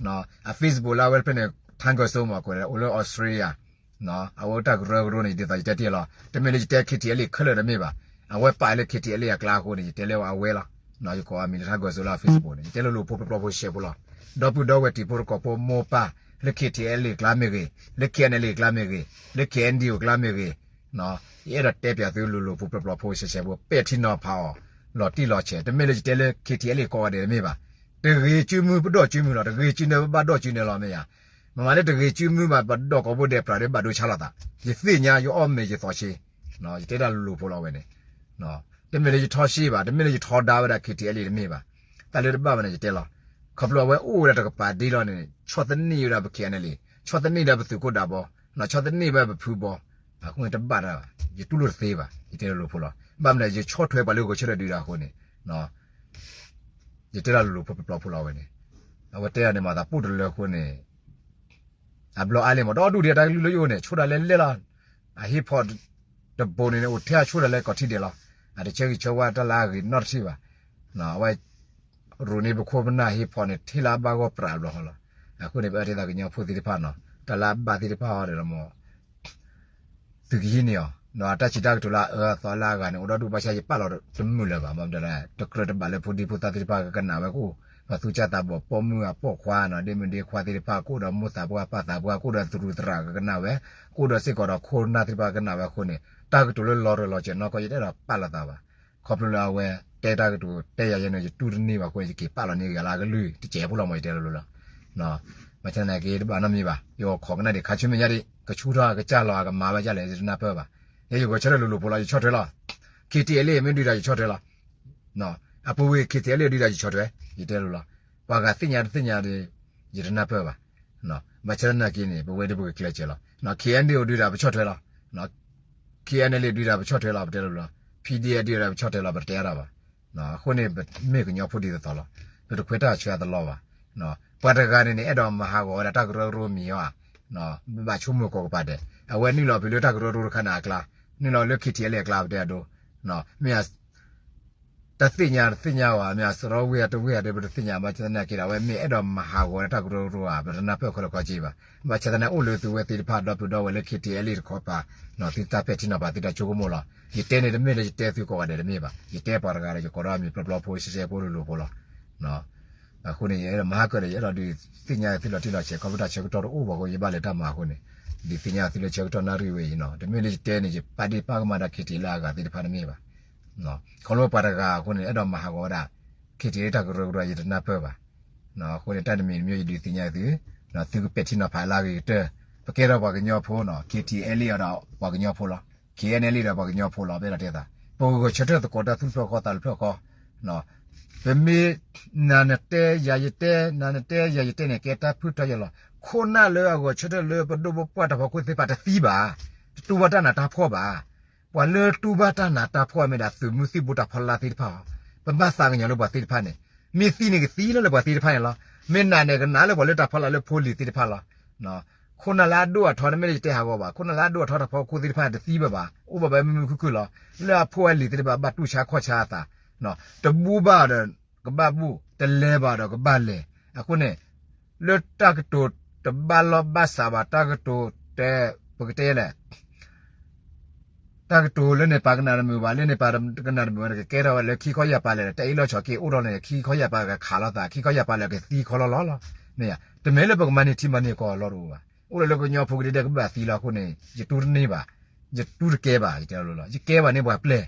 အ Facebook လၢအဝဲတဖျၢၣ်န့ၣ် ထါကၢၢ်စိမး ကွဲးအိၣ်လၢ Australia အဝဲတၢ်ကရၢကရိန့ၣ် ဒ်သိးယတဲတ့ၢ်လီၤ, တမ့ၢ်လၢယတဲ KTLA ခဲလၢာ်တမ့ၢ်ဘၣ်, အဝဲပာ်လၢ KTLA အကျါအဃိန့ၣ် ယတဲလၢအဝဲလီၤ. ယကိးအမံၤလၢထါကၢၢ်စိလၢအ Facebook န့ၣ် ယတဲလၢလိၤဖိပျီဖိရှဲဖိလီၤ. ဒီပုၢ်ဒီဝဲၢ်တံၤဖိသကိးဖိမိၢ်ပၢ် လၢ KTLA အကျါမ့ၢ်ဂ့ၤ, လၢ KNLA အကျါမ့ၢ်ဂ့ၤ, လၢ KNDO အကျါမ့ၢ်ဂ့ၤ, ယအဲၣ်ဒိးတဲပၠးသုလိၤလိၤဖိပျီပျီဖိရှဲရှဲဖိ ပဲာ်ထံနီၤဖးအီၤ လီၤတံၢ်လီၤဆဲး, တမ့ၢ်လၢယတဲလၢ KTLA ကိးဂၤဒဲးတမ့ၢ်ဘၣ်. တဂ့ၤစုမုၢ်ပဒီၣ်စုမုၢ်လီၤ, တဂ့ၤစုနဲပဘၣ်ဒီၣ်စုနဲလီၤမ့ၢ်ဧါ. မ့မ့ၢ်လၢတဂ့ၤစုမုၢ်ဘၣ် ပဒီၣ်ကိးဘိဒဲးပြးဒီးဘၣ်ဒိဆါလိာ်သး, ယသ့ၣ်ညါ ယအီၣ်မ့ၤယသီၣ်ဆ့, ယတဲဒၣ်လိၤလိၤဖိလီၤဝဲန့ၣ် တမ့ၢ်လၢယထီၣ်ရှ့ဘၣ်, တမ့ၢ်လၢယထီဒါဝဲဒၣ် KTLA တမ့ၢ်ဘၣ်. တၢ်လၢတဘၣ်ဘၣ်န့ၣ် ယတဲလီၤ. ခီဖျိအဝဲအိၣ်ဝဲဒၣ်တကပၤဒ့လီၤန့ၣ် ဆီၣ်သနံးဝဲဒၣ်ပ KNLA, ဆီၣ်သနံးဒၣ်ပသုးခိၣ်ဒးဘီ, ဆီၣ်သနံးဝဲပဖုဘီ, အဃိန့ၣ်တဘၣ်တၢ်ဘၣ်, ယတူၢ်လိာ်တသ့ဘၣ်, ယတဲလိၤလိၤဖိလီၤ. ဘၣ်မနုၤ ယဆီၣ်ထွဲပှၤလၢဂဲၤဆၢထၢၣ်ဒုးတၢ်အဃိန့ၣ် ယတဲဒၣ်လိၤလိၤဖိပျီပျီဖိလီၤဝဲန့ၣ်. အဝဲတဲဒၣ်န့ၣ်မၤသးပိၢ်တလၢအဃိန့ၣ် အဘျီအါလံမး ဒီဒူၣ်ဒံးအတၢ်ကလုၢ်လၢယအိၣ်န့ၣ် ဆိဒၣ်လဲလဲၣ်လီၤ. အဟံၣ်ဖီၣ်တဘိန့ၣ် အိၣ်ထဲအဆိဒၣ်လဲကိးထံၣ်ဒဲးလီၤ. အတဆၢဂ့ၤဆၢဝါတၢ်လၢအဂ့ၤနီတထံၣ်ဘၣ်. အဝဲ ရိၤန့ၢ်ပခိၣ်ပနၢ်ဟံၣ်ဖီၣ်န့ၣ် ထံၣ်လၢအဘၣ်ဂီၢ်ပြးဘျီဃီလီၤ. အဃိန့ၣ် ပအဲၣ်ဒိးတဲသးကညီဖိသ့ၣ်တဖၣ်နီၤ တၢ်လၢအဘၣ်သ့ၣ်တဖၣ်အီၤဒီးလီၤမး သုကဟံးန့ၢ်အီၤ, ဒီးတၢ်စံးတၢ်ကတိၤလၢအအၢအသီလၢအဂၤန့ၣ် အိၣ်ဒီဒူၣ်ဘၣ်ဆၣ်ယပာ်လီၤတမုာ်လၢၤဘၣ်, မ့ၢ်မတၤလဲၣ် တကြၢးတဘၣ်လၢဖိဒံဖိသၣ်သ့ၣ်တဖၣ်ကကနၣ်ဝဲကအိၣ်, ပှၤသူၣ်စၢ်သးဘီၣ်ပိာ်မုၣ်အပိာ်ခွါနီၤ ဒ့မုၣ်ဒ့ခွါသ့ၣ်တဖၣ်ကအိၣ်ဒီးမိၢ်သးပှၢ်ပၢ်သးပှၢ်ကအိၣ်ဒီးသရူးသရၣ်ကကနၣ်ဝဲ, ကအိၣ်ဒီးစ့ၢ်ကီးဒီးခိၣ်နၢ်သ့ၣ်တဖၣ်ကကနၣ်ဝဲအဃိန့ၣ် တၢ်ကတိၤလၢလီၤရၢၢ်လီၤစၢၤနီၢ်ကီၢ် ယတအဲၣ်ဒိးပာ်လီၤသးဘၣ်. ခီဖျိလၢအဝဲ တဲတၢ်ကတိၤတဲယၤယဲန့ၣ် ယတူၢ်တန့ၢ်ဘၣ်အဃိန့ၣ် ယက့ၤပာ်လီၤန့ၢ်ဂၤလၢအကလုၢ်တစဲးဖိလီၤမး ယတဲလိၤလိၤလီၤ. ဘၣ်ဆၣ်သနာ်က့ တဘၣ်နီတမံၤဘၣ် ယဂီၤခိးကနၣ်ဒံး ခါဆူမဲာ်ညါဒံး ကဆူၣ်ထီၣ်ကစၢ်လီၤ ကမၤဝဲဒ်လဲၣ် ယတနၢ်ပၢၢ်ဘၣ်. ယဲယဂီၤဆၢထၢၣ်လိၤလိၤဖိလီၤ ယဆီၣ်ထွဲလီၤ. ခံထံအဲလ့ၣ်မ့ၢ်ဒုးဒီးယဆီၣ်ထွဲလီၤ. အပူၤဝံၤ ခံထံအဲလ့ၣ်ဒုးဒီးယဆီၣ်ထွဲ ယတဲလိၤလီၤ. ပှၤဂၤသ့ၣ်ညါတသ့ၣ်ညါဒီး ယတနၢ်ပၢၢ်ဘၣ်. ဘၣ်ဆၣ်သနာ်က့န့ၣ် ပဝဲဒၣ်ပကကျဲးစၢးလီၤ. ခ့ၣ်အဲၣ်ယူၣ်အိၣ်ဒုးဒီးပဆီၣ်ထွဲလီၤ. ခ့ၣ်အဲၣ်ယူၣ်အိၣ်ဒုးဒီးပဆီၣ်ထွဲလီၤ ပတဲလိၤလီၤ. ဖံၣ်ဒံၣ်အဲၣ်ဒုးဒီးပဆီၣ်ထွဲလီၤ ပတတဲအါဒၣ်ဘၣ်. အဃိန့ၣ် ပမ့ၢ်ကညီဖိဒ်သိးသိးလီၤ. ပတခွဲးတၢ်ဆၢအသးလီၤဘၣ်. ပှၤတဂၤန့ၣ်န့ၣ် အဲၣ်ဒိးမၤဟးဂီၤဝဲဒၣ်တၢ်ကရၢကရိမံၤအီၤဧါ. ဘၣ်ဆိကမိၣ်ကိးကပၤဒဲး အဝဲနုာ်လီၤဖဲလၢတၢ်ကရၢကရိတခါန့ၣ်အကျါ, နုာ်လီၤလၢ ခံထံအဲလ့ၣ် အကျါ ပတဲအဒိ, မ့ၢ် တၢ်သ့ၣ်ညါတသ့ၣ်ညါဝဲ မ့ၢ်အစရီဝ့ၢ်အတဝ့ၢ်အဒိ ပတသ့ၣ်ညါ ဘၣ်ဆၣ်သနာ်က့ဒီး အဝဲမ့ၢ်အဲၣ်ဒိးမၤဟးဂီၤဝဲဒၣ်တၢ်ကရၢကရိဧါ ပတနၢ်ပၢၢ်ခဲလၢာ်ခဲဆ့ဘၣ်. ဘၣ်ဆၣ်သနာ်က့ အိၣ်လၢသုဝဲသ့ၣ်တဖၣ် ဒီပုၢ်ဒီဝဲၢ်လၢ ခံထံအဲလ့ၣ် တခီပၤ သုတၢ်ပဲာ်ထံနီၤဖး သုတၢ်ဆိကမိၣ်လီၤ. ယတဲန့ၣ် တမ့ၢ်လၢယတဲသုကိးဂၤဒဲးတမ့ၢ်ဘၣ်. ယတဲပှၤတဂၤဒီး ယကိးဒီးအမံၤပျီပျီဖိ ရှဲရှဲဖိလိၤလိၤဖိလီၤ. အဃိန့ၣ် ယအဲၣ်ဒိးမၤဟးကၢဒီး ယအဲၣ်ဒိးဒုးသ့ၣ်ညါသုလီၤတံၢ်လီၤဆဲး ခီဖျိတၢ်ဆၢကတီၢ်တအိၣ်ဘၣ်အဃိ ယဘၣ်လဲၤတၢ်မၤအဃိန့ၣ် ဒုးသ့ၣ်ညါသုလၢဆၢကတီၢ်နၣ်ရံၣ်ဝဲအံၤနီၤ. တမ့ၢ်လၢယတဲန့ၣ် ယပာ်ဒ့ၣ်ပာ်ကမၣ်ဒီး ခံထံလၢအဂၤသ့ၣ်တဖၣ်တမ့ၢ်ဘၣ်. ခီဖျိပှၤတဂၤအဃိန့ၣ် အဲၣ်ဒိးမၤဟးဂီၤဝဲဒၣ် ခံထံလၢတၢ်ကရၢကရိ ယတနၢ်ပၢၢ်ဘၣ်. အဃိန့ၣ် တၢ်တမံၤတမံၤယဒုးသ့ၣ်ညါသု, သုကပဲာ်ထံနီၤဖးလၢအဂ့ၤကတၢၢ်. ပကဲထီၣ်ပှၤကညီဖိနီၤ, ခံထံအဲလ့ၣ်ဒီးပှၤကညီဖိလီၤ. ခံထံအဲလ့ၣ်ဒီးပှၤကညီဖိလီၤ ပအဲၣ်ဒိးတဲသး. ပကဂဲၤဆၢထၢၣ်သကိးတၢ်သူၣ်တဖျၢၣ်ဃီ သးတဖျၢၣ်ဃီ ပမ့ၢ် နၤနတဲယၤယတဲ နၤနတဲယၤယတဲန့ၣ် ကဲတၢ်ဖုၣ်ထီယဲလီၤ. ခိၣ်နၢ်လၢအဂဲၤဆၢထၢၣ်လၢပဒိၣ်ပပှၢ်တၢ်ဖီခိၣ်သ့ၣ်တဖၣ်တသံဘၣ်, တတူၢ်ဘၣ်တၢ်နးတၢ်ဖှီၣ်ဘၣ်. ပှၤလၢတူၢ်ဘၣ်တၢ်နးတၢ်ဖှီၣ်မ့ၢ်ဒၣ်သုးမုၢ်သံၣ်ဘိတၢ်ဖီလာ်သ့ၣ်တဖၣ်လီၤ. ပဘၣ်သးကညီၤလၢပှၤသ့ၣ်တဖၣ်န့ၣ်, မ့ၢ်သံန့ၣ်ကသံလၢပှၤသ့ၣ်တဖၣ်န့ၣ်လီၤ. မ့ၢ်နၤန့ၣ်ကနးလၢပှၤလၢတၢ်ဖီလာ်လၢဖိလံၤသ့ၣ်တဖၣ်လီၤ. ခိၣ်နၢ်လၢအဒိၣ်အထီ တမ့ၢ်လၢယတဲဟးဂီၤဘၣ်, ခိၣ်နၢ်လၢအဒိၣ်အထီတၢ်ဖီခိၣ်သ့ၣ်တဖၣ်န့ၣ်တသံဘၣ်ဘၣ်, အိၣ်ဘၣ်ဝဲမုာ်မုာ်ခုၣ်ခုၣ်လီၤ. လၢအဖိအလံၤသ့ၣ်တဖၣ်ဘၣ်တူၢ်ဆါခီၣ်ဆါအသး, တဘူၣ်ဘၣ်ဒီးကဘၣ်ဘူၣ်, တလဲၤဘၣ်ဒီးကဘၣ်လဲၤ. အဃိန့ၣ် လၢတၢ်ကတိၤတဘၣ်လီၢ်ဘၣ်စးဘၣ်, တၢ်ကတိၤတဲ ပကတဲလဲၣ် တၢ်ကတိၤလၢန့ၣ်ပာ်ကနၣ်တမုာ်ဘၣ်, လၢန့ၣ်ပာ်ကနၣ်တမုာ်ဘၣ်န့ၣ် ကကဲထီၣ်ဝဲလၢခံခီယၢ်ပၤလဲၣ်, တၢ်အ့ၣ်လိာ်ဆိးက့အိၣ်ထီၣ်န့ၣ် ခံခီယၢ်ပၤကခးလိာ်သး, ခံခီယၢ်ပၤလၢကသံခီလီၤလီၤလီၤ. မ့ၢ်ဧါ, တမ့ၢ်လၢပကမၤန့ၢ်ထံမၤန့ၢ်ကီၢ်အလီၢ်တအိၣ်ဘၣ်. အိၣ်လၢလၢကညီဖိကဒဲကဒဲကဘၣ်သံလီၤအဃိန့ၣ် ယတူၢ်တန့ၢ်ဘၣ်, ယတူၢ်တကဲဘၣ်, ယတဲလီၤလီၤ, ယကဲဘၣ်န့ၣ်ပှၤပျဲ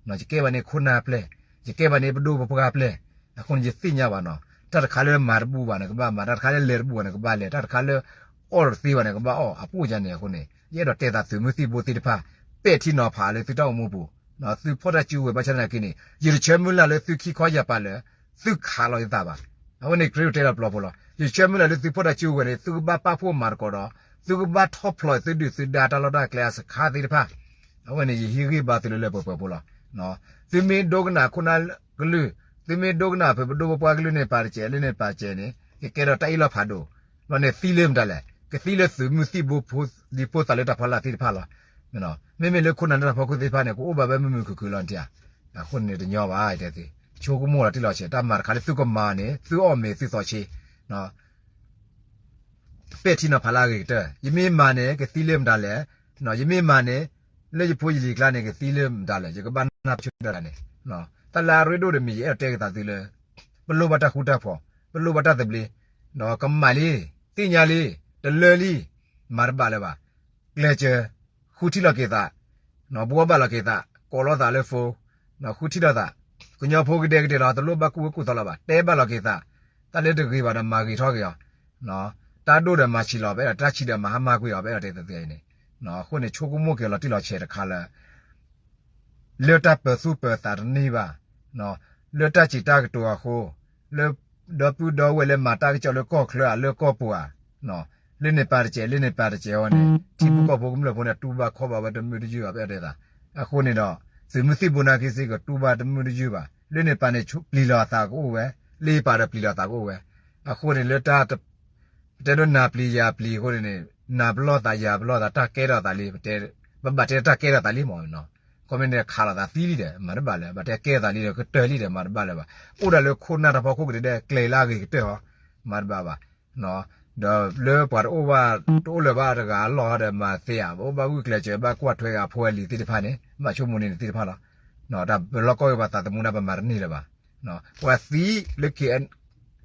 ၢ်, ယကဲဘၣ်န့ၣ်ခိၣ်နၢ်ပျဲၢ်, ယကဲဘၣ်န့ၣ်ပဒိၣ်ပပှၢ်ပျဲၢ်. အဃိန့ၣ် ယသ့ၣ်ညါဘၣ်နီၤ, တၢ်တခါလၢမၤတဘူၣ်ဘၣ်န့ၣ်ကဘၣ်မၤ, တၢ်တခါလၢလဲၤတဘူၣ်ဘၣ်န့ၣ်ကဘၣ်လဲၤ, တၢ်တခါလၢအီၣ်တသ့ဘၣ်န့ၣ်ကဘၣ်အီၣ်, အပိၣ်ယါန့ၣ်အဃိန့ၣ် ယအဲၣ်ဒိးတဲသးသုးမုၢ်သံၣ်ဘိသ့ၣ်တဖၣ် ပဲာ်ထံနီၤဖးလၢသုတၢ်အိၣ်မူပူၤ, သုဖီၣ်တၢ်စုကဝဲၤ ဘၣ်ဆၣ်သနာ်က့န့ၣ် ယတဆၢမုၢ်လၢ်လၢသုခံခီယၢ်ပၤလၢ သုခးလီၤယသးဘၣ်. အဝဲန့ၣ်ခရံာ်အိၣ်တဲလီၤပျီဖိလီၤ. ယတဆၢမုၢ်လၢ်လၢသုဖီၣ်တၢ်စုကဝဲၤန့ၣ် သုကဘၣ်ပာ်ဖှိၣ်မၤသကိးဒီး သုကဘၣ်ထီၣ်ဖျိးသုဒုၣ်သုဒါတၢ်လီၢ်တၢ်ကျဲအစခါသ့ၣ်တဖၣ်. အဝဲန့ၣ်ယဟ့ၣ်ဂံၢ်ဘါသုလၢလၢပှဲၤပှဲၤဖိလီၤ. သုမ့ၢ်ဒိကနၣ်ခိၣ်နၢ်ကလုၢ်, သုမ့ၢ်ဒိကနၣ်ဖဲပဒိၣ်ပပှၢ်ကလုၢ်န့ၣ်ပာ်တစဲး, လၢန့ၣ်ပာ်တစဲးန့ၣ် ကကဲထီၣ်တၢ်အ့ၣ်လိာ်ဖးဒိၣ်, ဘျီန့ၣ်သံလၢမတၤလဲၣ်, ကသံလၢသုးမုၢ်သံၣ်ဘိဖိလံၤဖိသၣ်လၢတၢ်ဖီလာ်သ့ၣ်တဖၣ်လီၤ. မ့မ့ၢ်လၢခိၣ်နၢ်လၢတၢ်ဖီခိၣ်သ့ၣ်တဖၣ်န့ၣ် ကအိၣ်ဘၣ်ဝဲမုာ်မုာ်ခုၣ်ခုၣ်လီၤနထံဧါ. အဃိန့ၣ်တညီဘၣ်တဲသ့, ဆိကမိၣ်လီၤတံၢ်လီၤဆဲး, တၢ်မၤတခါလၢသုကမၤန့ၣ် သုအီၣ်မ့ၤသုသီဆ့ ပဲာ်ထံနီၤဖးလၢအဂ့ၤကတၢၢ်. ယမ့ၢ်မၤန့ၣ် ကသံလၢမတၤလဲၣ်, ယမ့ၢ်မၤန့ၣ် လၢယဖိယလံၤကျါန့ၣ် ကသံလၢမတၤလဲၣ်, ယကဘၣ်နၢ်ပၢၢ်ဆၢဒၣ်န့ၣ်, တၢ်လၢအရ့ဒိၣ်တမံၤ ယအဲၣ်ဒိးတဲက့ၤသးသုလၢ ပလိၣ်ဘၣ်တၢ်ဃူတၢ်ဖိး, ပလိၣ်ဘၣ်တၢ်သဘျ့, ဒီးကမၣ်လံ, သ့ၣ်ညါလံ, တလၢလံ, မၤတဘၣ်လၢၤဘၣ်, ကျဲးစၢး, ဃုထံၣ်လီၤက့ၤသး, ဘှီဘၣ်လီၤက့ၤသး, ကိးလိာ်သးလၢ phone, ဃုထံၣ်လိာ်သး, ကညီဖိကဒဲကဒဲလီၤ တလိၣ်ဘၣ်ကူၣ်ဝဲကူၣ်သီလၢၤဘၣ်, တဲဘၣ်လီၤက့ၤသး, တၢ်လၢတဂ့ၤဘၣ်ဒီးမၤဂ့ၤထီၣ်က့ၤအီၤ, တၢ်ဒိၣ်ဒီးမၤဆံးလီၤ ပအဲၣ်ဒိး, တၢ်ဆံးဒီးမၤဟါမၢ်ကွံာ်အီၤ ပအဲၣ်ဒိးတဲသ့န့ၣ်, အဃိန့ၣ် ဆိကမိၣ်က့ၤလီၤတံၢ်လီၤဆဲးတခါလၢ လၢတၢ်ပၢၤသူၣ်ပၢၤသးတန့ၢ်ဘၣ်, လၢတၢ်စံးတၢ်ကတိၤအဃိ, လၢဒီပုၢ်ဒီဝဲၢ်လၢမၤတၢ်ကစီၣ်လၢကီၢ်ချၢဧါ လၢကီၢ်ပူၤဧါ, လၢန့ၣ်ပာ်တစဲး လၢန့ၣ်ပာ်တစဲးအီၤန့ၣ် ထံဖိကီၢ်ဖိကမျၢၢ်ဖိန့ၣ် တူၢ်ဘၣ်ခီၣ်ဘၣ်ဝဲတမုာ်တယုၢ်ဘၣ် ပအဲၣ်ဒိးတဲသး, အဃိန့ၣ်ဒီး သုးမုၢ်သံၣ်ဘိနာ်က့စ့ၢ်ကီး တူၢ်ဘၣ်တမုာ်တယုၢ်ဘၣ်, လၢန့ၣ်ပာ်န့ၣ် ပျံၤလီၤအသးကအိၣ်ဝဲ, လၢပာ်ဒီးပျံၤလီၤအသးကအိၣ်ဝဲ, အဃိန့ၣ်လၢတၢ် ပတဲဒိးနၤပျံၤယၤပျံၤအဃိန့ၣ်န့ၣ် နၤပလီၢ်သးယၤပလီၢ်သး တၢ်ကဲထီၣ်သးလံ, ပဘၣ်တဲတၢ်ကဲထီၣ်သးလံမး, ခီမ့ၢ်န့ၣ်ခးလိာ်သးသံလံဒီး မၤတဘၣ်လၢၤ, ဘၣ်တဲကဲထီၣ်သးလံဒီး ကတၢၢ်လံဒီး မၤတဘၣ်လၢၤဘၣ်, အိၣ်ဒၣ်လၢခိၣ်နၢ်တၢ်ဖီခိၣ်ကဒဲကဒဲ ကျဲၤလၢအဂ့ၤကတၢၢ်ဟီ, မၤတဘၣ်ဘၣ်, ဒီးလၢပှၤတအိၣ်ဘၣ် တအိၣ်လၢၤဘၣ်တဂၤအလီၢ်ဒီးမၤသ့ဧါ, ပအိၣ်ဘၣ်ဂုာ်ကျဲးစၢးဘၣ်ကွၢ်ထွဲဂ့ၤအဖိအလံၤသ့ၣ်တဖၣ်န့ၣ် ဘၣ်ဆိကမိၣ်န့ၢ်န့ၣ်သ့ၣ်တဖၣ်လီၤ, တၢ်ပလီၢ်ကီၢ်ဂ့ၢ်ပှၤသးသမူန့ၣ် ပမၤတန့ၢ်လၢၤဘၣ်, ပှၤသံလၢ ခ့ၣ်အဲၣ်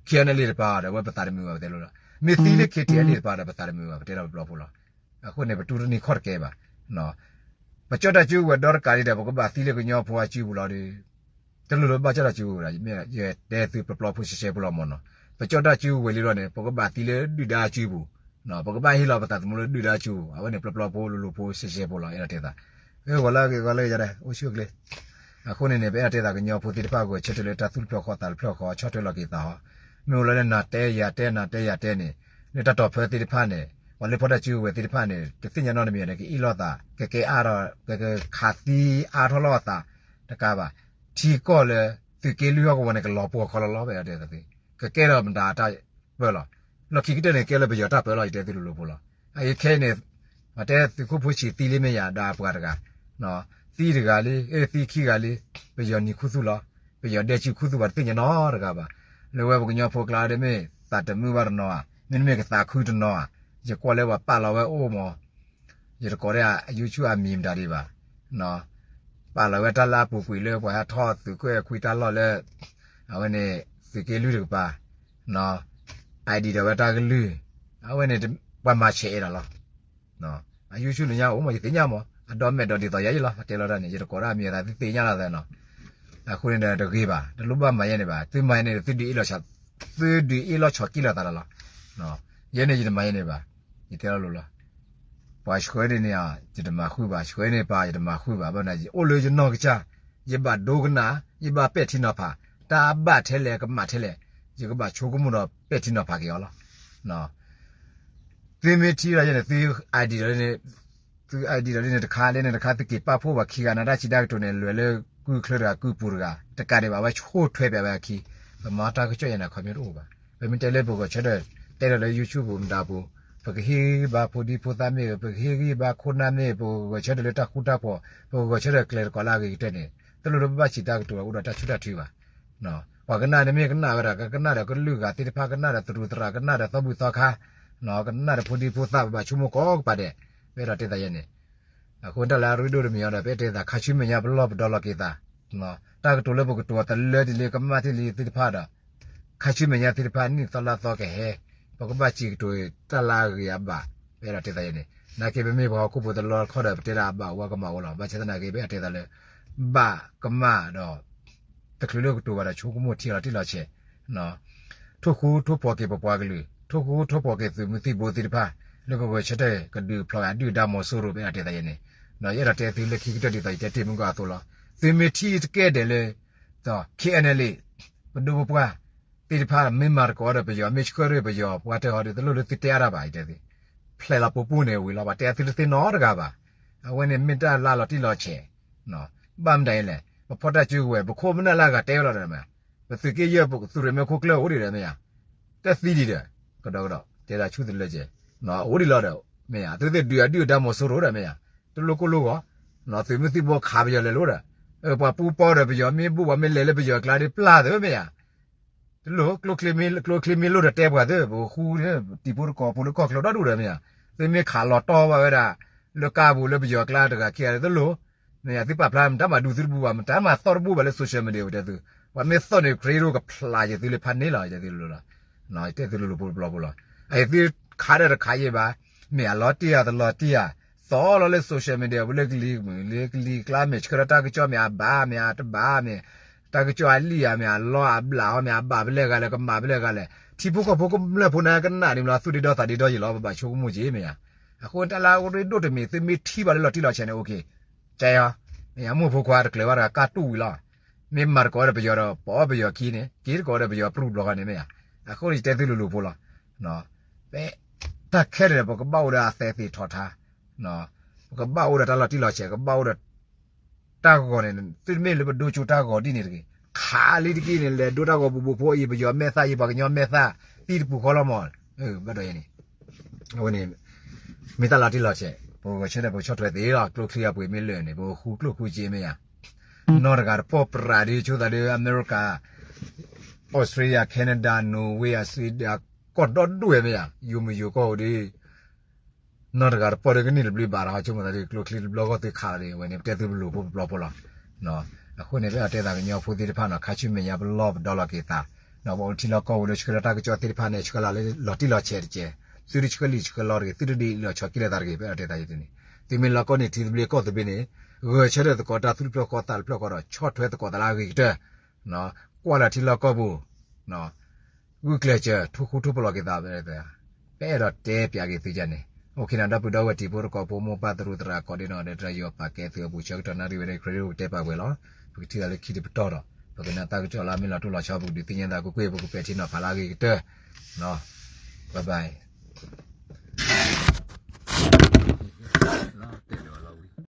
ယူၣ်လ့ၣ်တပၤဒီး ဝဲပသးတမုာ်ဘၣ်ပတဲလိၤလီၤ, မ့ၢ်သံလၢ ခ့ၣ်အဲၣ်ယူၣ်လ့ၣ်တပၤဒီး ပသးတမုာ်ဘၣ်ပတဲဒီးပျီဖိလီၤ, အဃိန့ၣ် ပတူၢ်တန့ၢ်ခီၣ်တကဲဘၣ်, ပကၠီၣ်တၢ်စုကဝဲၤဒီတကးလံဒီး ပကဘၣ်သံလၢကညီဖိအစုပူၤလီၤဒီး တလိၣ်လၢဘၣ်ကၠီၣ်တၢ်စုကဝဲၤဒၣ်, ယတဲသုပျီပျီဖိရှဲရှဲဖိလီၤမၢ်နီၤ. ပကၠီၣ်တၢ်စုကဝဲၤလံလီၤန့ၣ် ပကဘၣ်သံလၢဒုၣ်ဒါစုပူၤ, ပကဘၣ်ဟ့ၣ်လီၤပသးသမူလၢဒုၣ်ဒါစုပူၤ, အဝဲန့ၣ်ပျီပျီဖိလိၤလိၤဖိရှဲရှဲဖိလီၤ. အဲၣ်ဒိးတဲသး, ဂီၤလၢအဂ့ၤ ဂီၤလၢအဂ့ၤ ယၤဒၣ် အိၣ်ဆူၣ်အိၣ်ချ့. အဃိန့ၣ်န့ၣ် ပအဲၣ်ဒိးတဲသးကညီဖိသ့ၣ်တဖၣ် ဂဲၤဆၢထၢၣ်လၢတၢ်သူၣ်တဖျၢၣ်ဃီသးတဖျၢၣ်ဃီ ဆီၣ်ထွဲလီၤက့ၤသးဟီ, မ့ၢ်အိၣ်လၢလၢနၤတဲ ယၤတဲ နၤတဲ ယၤတဲန့ၣ်, လၢတၢ်တီၤဖၢသ့ၣ်တဖၣ်န့ၣ်, ပှၤလၢဖီၣ်တၢ်စုကဝဲၤသ့ၣ်တဖၣ်န့ၣ် တသ့ၣ်ညါနီတမံၤဒီး ကအ့ၣ်လိာ်သး ကကဲအါထီၣ် ကခးသံအါထီၣ်လိာ်အသးတကးဘၣ်. ထံကီၢ်လၢ သုးက့လွံၢ်ဟီၣ်ကဝီၤန့ၣ် ကလီၤပှီၢ်ခီလီၤလီၤ ပအဲၣ်ဒိးတဲသး, ကကဲထီၣ်မတၤတၢ်ပၢလီၤ. လီၢ်ခံကတၢၢ်န့ၣ် ကဲလၢပယီၤတၢ်ပၢလီၤ ယတဲသုလိၤလိၤဖိလီၤ. အခဲအံၤန့ၣ် ပတဲသုးခိၣ်ဖိဆံးသံလံမ့ၢ်ယၤ ဒီးအပှၤတဂၤ, သံတဂၤလံ အ့ၣ်သံခံဂၤလံ, ပယီၤနံၤခူသူၣ်လီၤ. ပယီၤဒဲစုခူသူၣ်ဘၣ်တသ့ၣ်ညါနီတဂၤဘၣ်. လၢဝဲပကညီဖိကျါဒ်မ့ၢ် သးတမုာ်ဘၣ်တနီၤဧါ, မ့တမ့ၢ်ကသးခုတနီၤဧါ, ယကွၢ်လၢပှၤပာ်လီၤဝဲအိၣ်မး, ယတကိးဒၣ် YouTube အမံၤမတၤဒံးဘၣ် ပာ်လီၤဝဲတၢ်လၢအပူၤကွံာ်လၢပှၤဟဲထီၣ်သုးကွဲၢ်ခွံတၢ်လီၢ်လၢ အဝဲန့ၣ် သုးက့လွံၢ်တကပၤ, ID ဒီးဝဲတၢ်ကလုၢ်, အဝဲန့ၣ် ပှၤမၤဆဲးအဲၣ်ဒိးလီၤ. အ YouTube လၢညါအိၣ်မး ယသ့ၣ်ညါမး အဒီမဲာ်ဒီးဒ်သိးယၤအံၤလီၤ အတဲလီၤတၢ်န့ၣ် ယတကိးဒၣ်အမံၤအသး သုသ့ၣ်ညါလီၤသးနီၤ. အဃိန့ၣ်ဒီးတဂ့ၤဘၣ် တလိၣ်ဘၣ်မၤယဲန့ၣ်ဘၣ် သုမၤယဲန့ၣ် သုဒုးအ့ၣ်လီၤ သုဒုးအ့ၣ်လီၤဆီၣ်က့ၤလိာ်သးလီၤ. ယဲန့ၣ်ယတမၤယဲန့ၣ်ဘၣ် ယတဲလီၤလိၤလီၤ. ပှၤဆှၢန့ၢ်န့ၣ် ယတမၤဃုာ်ဘၣ် ဆှၢန့ၢ်ပှၤ ယတမၤဃုာ်ဘၣ် ဘၣ်နၤ ယအိၣ်လၢယနီၢ်ကစၢ် ယဘၣ်ဒိကနၣ် ယဘၣ်ပဲာ်ထံနီၤဖး တၢ်အဘၣ်ထဲလဲၣ်ကမၣ်ထဲလဲၣ် ယကဘၣ်ဆိကမိၣ်ဒီးပဲာ်ထံနီၤဖးက့ၤအီၤလီၤ. သုမ့ၢ်ထံၣ်လီၤယဲန့ၣ် သု ID ဒီး သု ID ဒီးလၢန့ၣ်တခါ လၢန့ၣ်တခါ သုက့ၤပာ်ဖှိၣ်ဘၣ်ခံဂၤန့ၣ် တၢ်စံးတၢ်ကတိၤန့ၣ် လဲၤလၢကုၢ်ချၢတဂၤ ကုၢ်ပူၤတဂၤ တကးဒံးဘၣ် အဝဲဆိၣ်ထွဲပၠးဝဲအခံ ပမၤတၢ်ကစီၣ်ယဲန့ၣ် အခီပညီတအိၣ်ဘၣ်. ပမ့ၢ်တဲလၢပဂဲၤဆၢထၢၣ် တဲဒီးလၢ YouTube မတၤပူၤ ပကဟ့ၣ်ဂံၢ်ဘါဖိဒံဖိသၣ်မ့ၢ်ဂ့ၤ ပကဟ့ၣ်ဂံၢ်ဘါခိၣ်နၢ်မ့ၢ်ဂ့ၤ ပကဂဲၤဆၢထၢၣ်လၢတၢ်ဃူတၢ်ဖိး ပကဂဲၤဆၢထၢၣ်ကျဲတကိးလၢအဂ့ၤကတၢၢ်န့ၣ် တလိၣ်လၢပဘၣ်စံးတၢ်ကတိၤအိၣ်ဒီးတၢ်ဆူၣ်တၢ်ထုဘၣ်. ပှၤကနၣ်န့ၣ်မ့ၢ်ကနၣ်ဝဲဒၣ် ကကနၣ်ဒီးကလုာ်ဂၤသ့ၣ်တဖၣ် ကနၣ်ဒီးသရူးသရၣ် ကနၣ်ဒီးသီဘူၣ်သီခါ ကနၣ်ဒီးဖိဒံဖိသၣ် ပဘၣ်ဆိကမိၣ်ကိးကပၤဒဲး ပအဲၣ်ဒိးတဲသးယဲန့ၣ် အဃိတၢ်လၢအရ့ဒိၣ်တမံၤအံၤဒီး ပအဲၣ်တဲသးခါဆူမဲာ်ညါပလီၢ်ပဒီလီၤက့ၤသး တၢ်ကတိၤလၢပကတိၤတလၢတလ့ကမၣ်တလ့သ့ၣ်တဖၣ်ဒီး ခါဆူမဲာ်ညါသ့ၣ်တဖၣ် နံၣ်သီလါသီကဟဲ ပကဘၣ်စံးကတိၤတၢ်လၢအဂ့ၤအဘၣ် ပအဲၣ်ဒိးတဲသးယဲန့ၣ် နာ်က့ပမ့ၢ်ပှၤဟီၣ်ခိၣ်ဖိတလီတခီဒီး ပတဲဒၣ်အဘၣ်ဝဲကမၣ်ဝဲလီၤ. ဘၣ်ဆၣ်သနာ်က့ ပအဲၣ်တဲသးလၢ ဘၣ်ကမၣ်ဒီး တချုးလၢကတိၤဘၣ်ဒီးဆိကမိၣ်ထံလီၤတံၢ်လီၤဆဲး ထိၣ်ဃူထိၣ်ဖိးက့ၤပပှၤကလုာ် ထိၣ်ဃူထိၣ်ဖိးက့ၤသုးမုၢ်သံၣ်ဘိသ့ၣ်တဖၣ် လၢကဂဲၤဆၢထၢၣ်ကဒုးဖျိးဂၤဒုၣ်ဒါမီၤစိရိၤ ပအဲၣ်ဒိးတဲသးယဲန့ၣ် ယအဲၣ်ဒိးတဲသုလၢခံကတၢၢ်ဒ်သိးယတဲတ့ၢ်မုၢ်ကီၢ်အသိးလီၤ. သုမ့ၢ်ထံၣ်တကဲဒဲးလၢ KNLA ပဒိၣ်ပပှၢ်သ့ၣ်တဖၣ် မ့ၢ်မၤသကိးဒီးပယီၤ မ့ၢ်ဆှၢထီၣ်ပယီၤပှၤတၢၢ်ဟီဒီး တလိၣ်လၢသုတဲအါတၢ်ဘၣ် ယတဲသု ဖျဲးလီၤပူၤပူၤန့ၣ်ဝံၤလီၤ ပှၤတဲသုတသ့နီတဂၤဘၣ်. အဝဲန့ၣ်မ့ၢ်တၢ်လၢလီၤတံၢ်လီၤဆဲး ဘၣ်မတၤအံၤလဲၣ် ပဖီၣ်တၢ်စုကဝဲၤ ပခိၣ်ပနၢ်လၢအဂၤတဲဝဲလီၤဒီးမ့ၢ်ဧါ, ပသုးက့ယဲၢ်ပသုးရ့ၣ်မဲခိၣ်ကျၢၢ်အိၣ်ဒံးဒီးမ့ၢ်ဧါ, တၢ်သံဒံးဒီး ကဒီးကဒီး တဲဒၣ်ဆူၣ်တလၢကဲး အိၣ်ဒံးလီၤဒီး မ့ၢ်ဧါ, သုသ့ၣ်ဒုးအဒုၣ်အဒါမီၤစိရိၤဒီးမ့ၢ်ဧါ, တလိၣ်ကိၢ်လိၢ်ဂီၤ, သုးမုၢ်သံၣ်ဘိခးပယီၤလဲၤလိာ်ဒီး, ပှၤပူပီဒီးပယီၤမ့ၢ်ဘူၣ် ပှၤမ့ၢ်လဲၤလၢပယီၤကျါဒီးပျၢ်သုးမ့ၢ်ဧါ တလိၣ် ကျိချံမ့ၢ်လိၣ်ဒီးတဲပှၤသု, ပဃူန့ၣ် တံၤဖိတကီၢ်ဖိလၢကီၢ်ချၢဒီဒူၣ်ဒီးမ့ၢ်ဧါ, သုမ့ၢ်ခးလီၤတီၢ်ဘၣ်ဝဲဒၣ် လၢကါပူၤလၢပယီၤကျါတဂၤခံဂၤတလိၣ်, မ့ၢ်ဧါ, သုပာ်ဖျါမတၤမၤဒူသုတဘူၣ်ဘၣ်, မတၤမၤသီၣ်တဘူၣ်ဘၣ်လၢ social media တဲသု, ပှၤမ့ၢ်သီၣ်န့ၣ် ခရံာ်ဒိၣ်ကဖျါယသုလၢဖးန့ၢ်လီၤ ယတဲသုလိၤလိၤလီၤ, ယတဲသုလိၤလိၤပျီပျီဖိလီၤ, အအံၤသုခးဒီးတခးယဲၢ်ဘၣ်, မ့ၢ်ဧါ, လီၤတံၢ်ဧါ တလီၤတံၢ်ဧါ, သီၣ်လီၤလၢ social media ပူၤလၢကလံၤမုၢ်လၢကလံၤကျါ မ့ၢ်ဆှၢဒီးတၢ်ကစီၣ်မ့ၢ်အဘၣ် မ့ၢ်အတဘၣ်မ့ၢ် တၢ်ကစီၣ်အလံၣ်ဧါ မ့ၢ်အလီအဘျးအီၤ မ့ၢ်အဘၣ်ပလဲၣ်ဂၤလဲၣ် ကမၣ်ပလဲၣ်ဂၤလဲၣ်, ထံဖိကီၢ်ဖိကမျၢၢ်ဖိန့ၣ်ကနၣ်ဒ်မ့ၢ်လီၤ သူၣ်ဒ့ဒီသးဒ့ဒီယံၤလီၤ ပဘၣ်ဆိကမိၣ်က့ၤမ့ၢ်ဧါ, အဃိတၢ်လၢအရ့ဒိၣ်တမံၤ သုမ့ၢ်ထံၣ်ဘၣ်လၢလီၤတံၢ်လီၤဆဲးန့ၣ် okay, ကဲအီၤ, မ့ၢ်ဧါ, မိၢ်ဖိခွါတကျၢၤဘၣ်တဂၤ ကၢ်တူၢ်ဝံၤလီၤ, မ့ၢ်မၤသကိးဒီးပယီၤဒီး ပိာ်ပယီၤခံန့ၣ် က့ၤသကိးဒီးပယီၤပြူၢ်ဘျီဃီန့ၣ်မ့ၢ်ဧါ, အဃိန့ၣ်ယတဲသုလိၤလိၤဖိလီၤ, ပ တၢ်ခဲလၢာ်န့ၣ် ပကဘၣ်အိၣ်ဒီးအသဲသ့ၣ်ထီၣ်ထါ ပကဘၣ်အိၣ်ဒီးတၢ်လီၤတံၢ်လီၤဆဲး ကဘၣ်အိၣ်ဒီး တၢ်ဂီၤန့ၣ် သုတမ့ၢ်လၢပဒိကၠိတၢ်ဂီၤဒ်န့ၣ်တဂ့ၤ, ခးလံတက့ၢ်န့ၣ် လဲၤဒိတၢ်ဂီၤဘူးဘူးဖိအံၤ ပယီၤမဲာ်သၣ်အံၤ ပှၤကညီမဲာ်သၣ် သံတပူၤဃီလီၤမး, ဘၣ်ဒီးအံၤန့ၣ် အဝဲန့ၣ် မ့ၢ်တၢ်လီၤတံၢ်လီၤဆဲး ပကဂဲၤဆၢထၢၣ် ပကဆီၣ်ထွဲသ့လီၤ ကျိချံအပှ့ၤမ့ၢ်လၢာ်န့ၣ် ပကဃူကျိၣ်ဃူစ့မ့ၢ်ဧါ, နီၢ်တဂၤတပီၢ်ပြးဒ် ဆိသးဒီး အမဲရကၤ Australia Canada Norway အ Sweden ကီၢ်ဒီဒူၣ်ဝဲမ့ၢ်ဧါ, ယိၤမုၢ်ယိၤကီၢ်အိၣ်ဒီး နီၢ်တဂၤတပီၢ်ဒီးကန့ၢ်တဘျုးဘၣ်ဒီး ဆိကမိၣ်သးဒီး ကျိချံတဘျီဂီၢ်သုခးလီၤဒီး အဝဲန့ၣ် ပတဲသုပလိၤဖိပျီဖိလီၤ. အဃိန့ၣ် ပအဲၣ်ဒိးတဲသးကညီဖိသ့ၣ်တဖၣ်နီၤ ခါဆူမဲာ်ညါပလီၢ်ပဒီလီၤက့ၤသး, ပအိၣ်လၢထံလီၢ်ကီၢ်ပူၤလၢဆှၢလီၤတၢ်ကစီၣ်သ့ၣ်တဖၣ်န့ၣ် ဆှၢလီၤလၢလီၤတံၢ်လီၤဆဲးတကဲး, သုတဆှၢလံာ်ဆှၢလီၤတဂ့ၤ, သုတဒုးလီၤဆီၣ်က့ၤလိာ်သးတဂ့ၤ, ပအဲၣ်ဒိးတဲသးယဲန့ၣ်, သုမ့ၢ်လီၤကီၢ်န့ၣ်ထံသဘျ့ကီၢ်သဘျ့န့ၣ်, ဂဲၤဆၢထၢၣ်သကိးတၢ်သူၣ်တဖျၢၣ်ဃီသးတဖျၢၣ်ဃီဒီး ဆီၣ်ထွဲသကိးသးလၢအဂ့ၤကတၢၢ် ကွၢ်လၢထံလီၢ်ကီၢ်ပူၤ ဂုာ်ကျဲးစၢး ထူဃူထူပလီၢ်က့ၤသးဝဲ, ပအဲၣ်ဒိးတဲပၠးက့ၤသုယၤန့ၣ်. အိၣ်ခ့န့ၣ် ဒီပုၢ်ဒီဝဲၢ်တံၤဖိသကိးဖိ မိၢ်ပၢ်သရူးသရၣ်ကိးဒဲးနီၢ်ဒဲး တၢ်ယီၤပာ်ကဲသုအပူၤ ဆၢကတီၢ်နၣ်ရံၣ်ဝဲဒၣ် credit ပကတဲပာ်ဝဲလီၤ. ပကထံၣ်သးလၢခံတပတီၢ်ဒီး ပကနၢ်တၢ်ကစီၣ်လၢအမ့ၢ်လီၤတိၢ်လီၤဆီ ပကဒုးသ့ၣ်ညါသးကွ့ၢ်ကွ့ၢ် ပကပဲာ်ထံနီၤဖးလၢအဂ့ၤကတၢၢ်. Bye bye.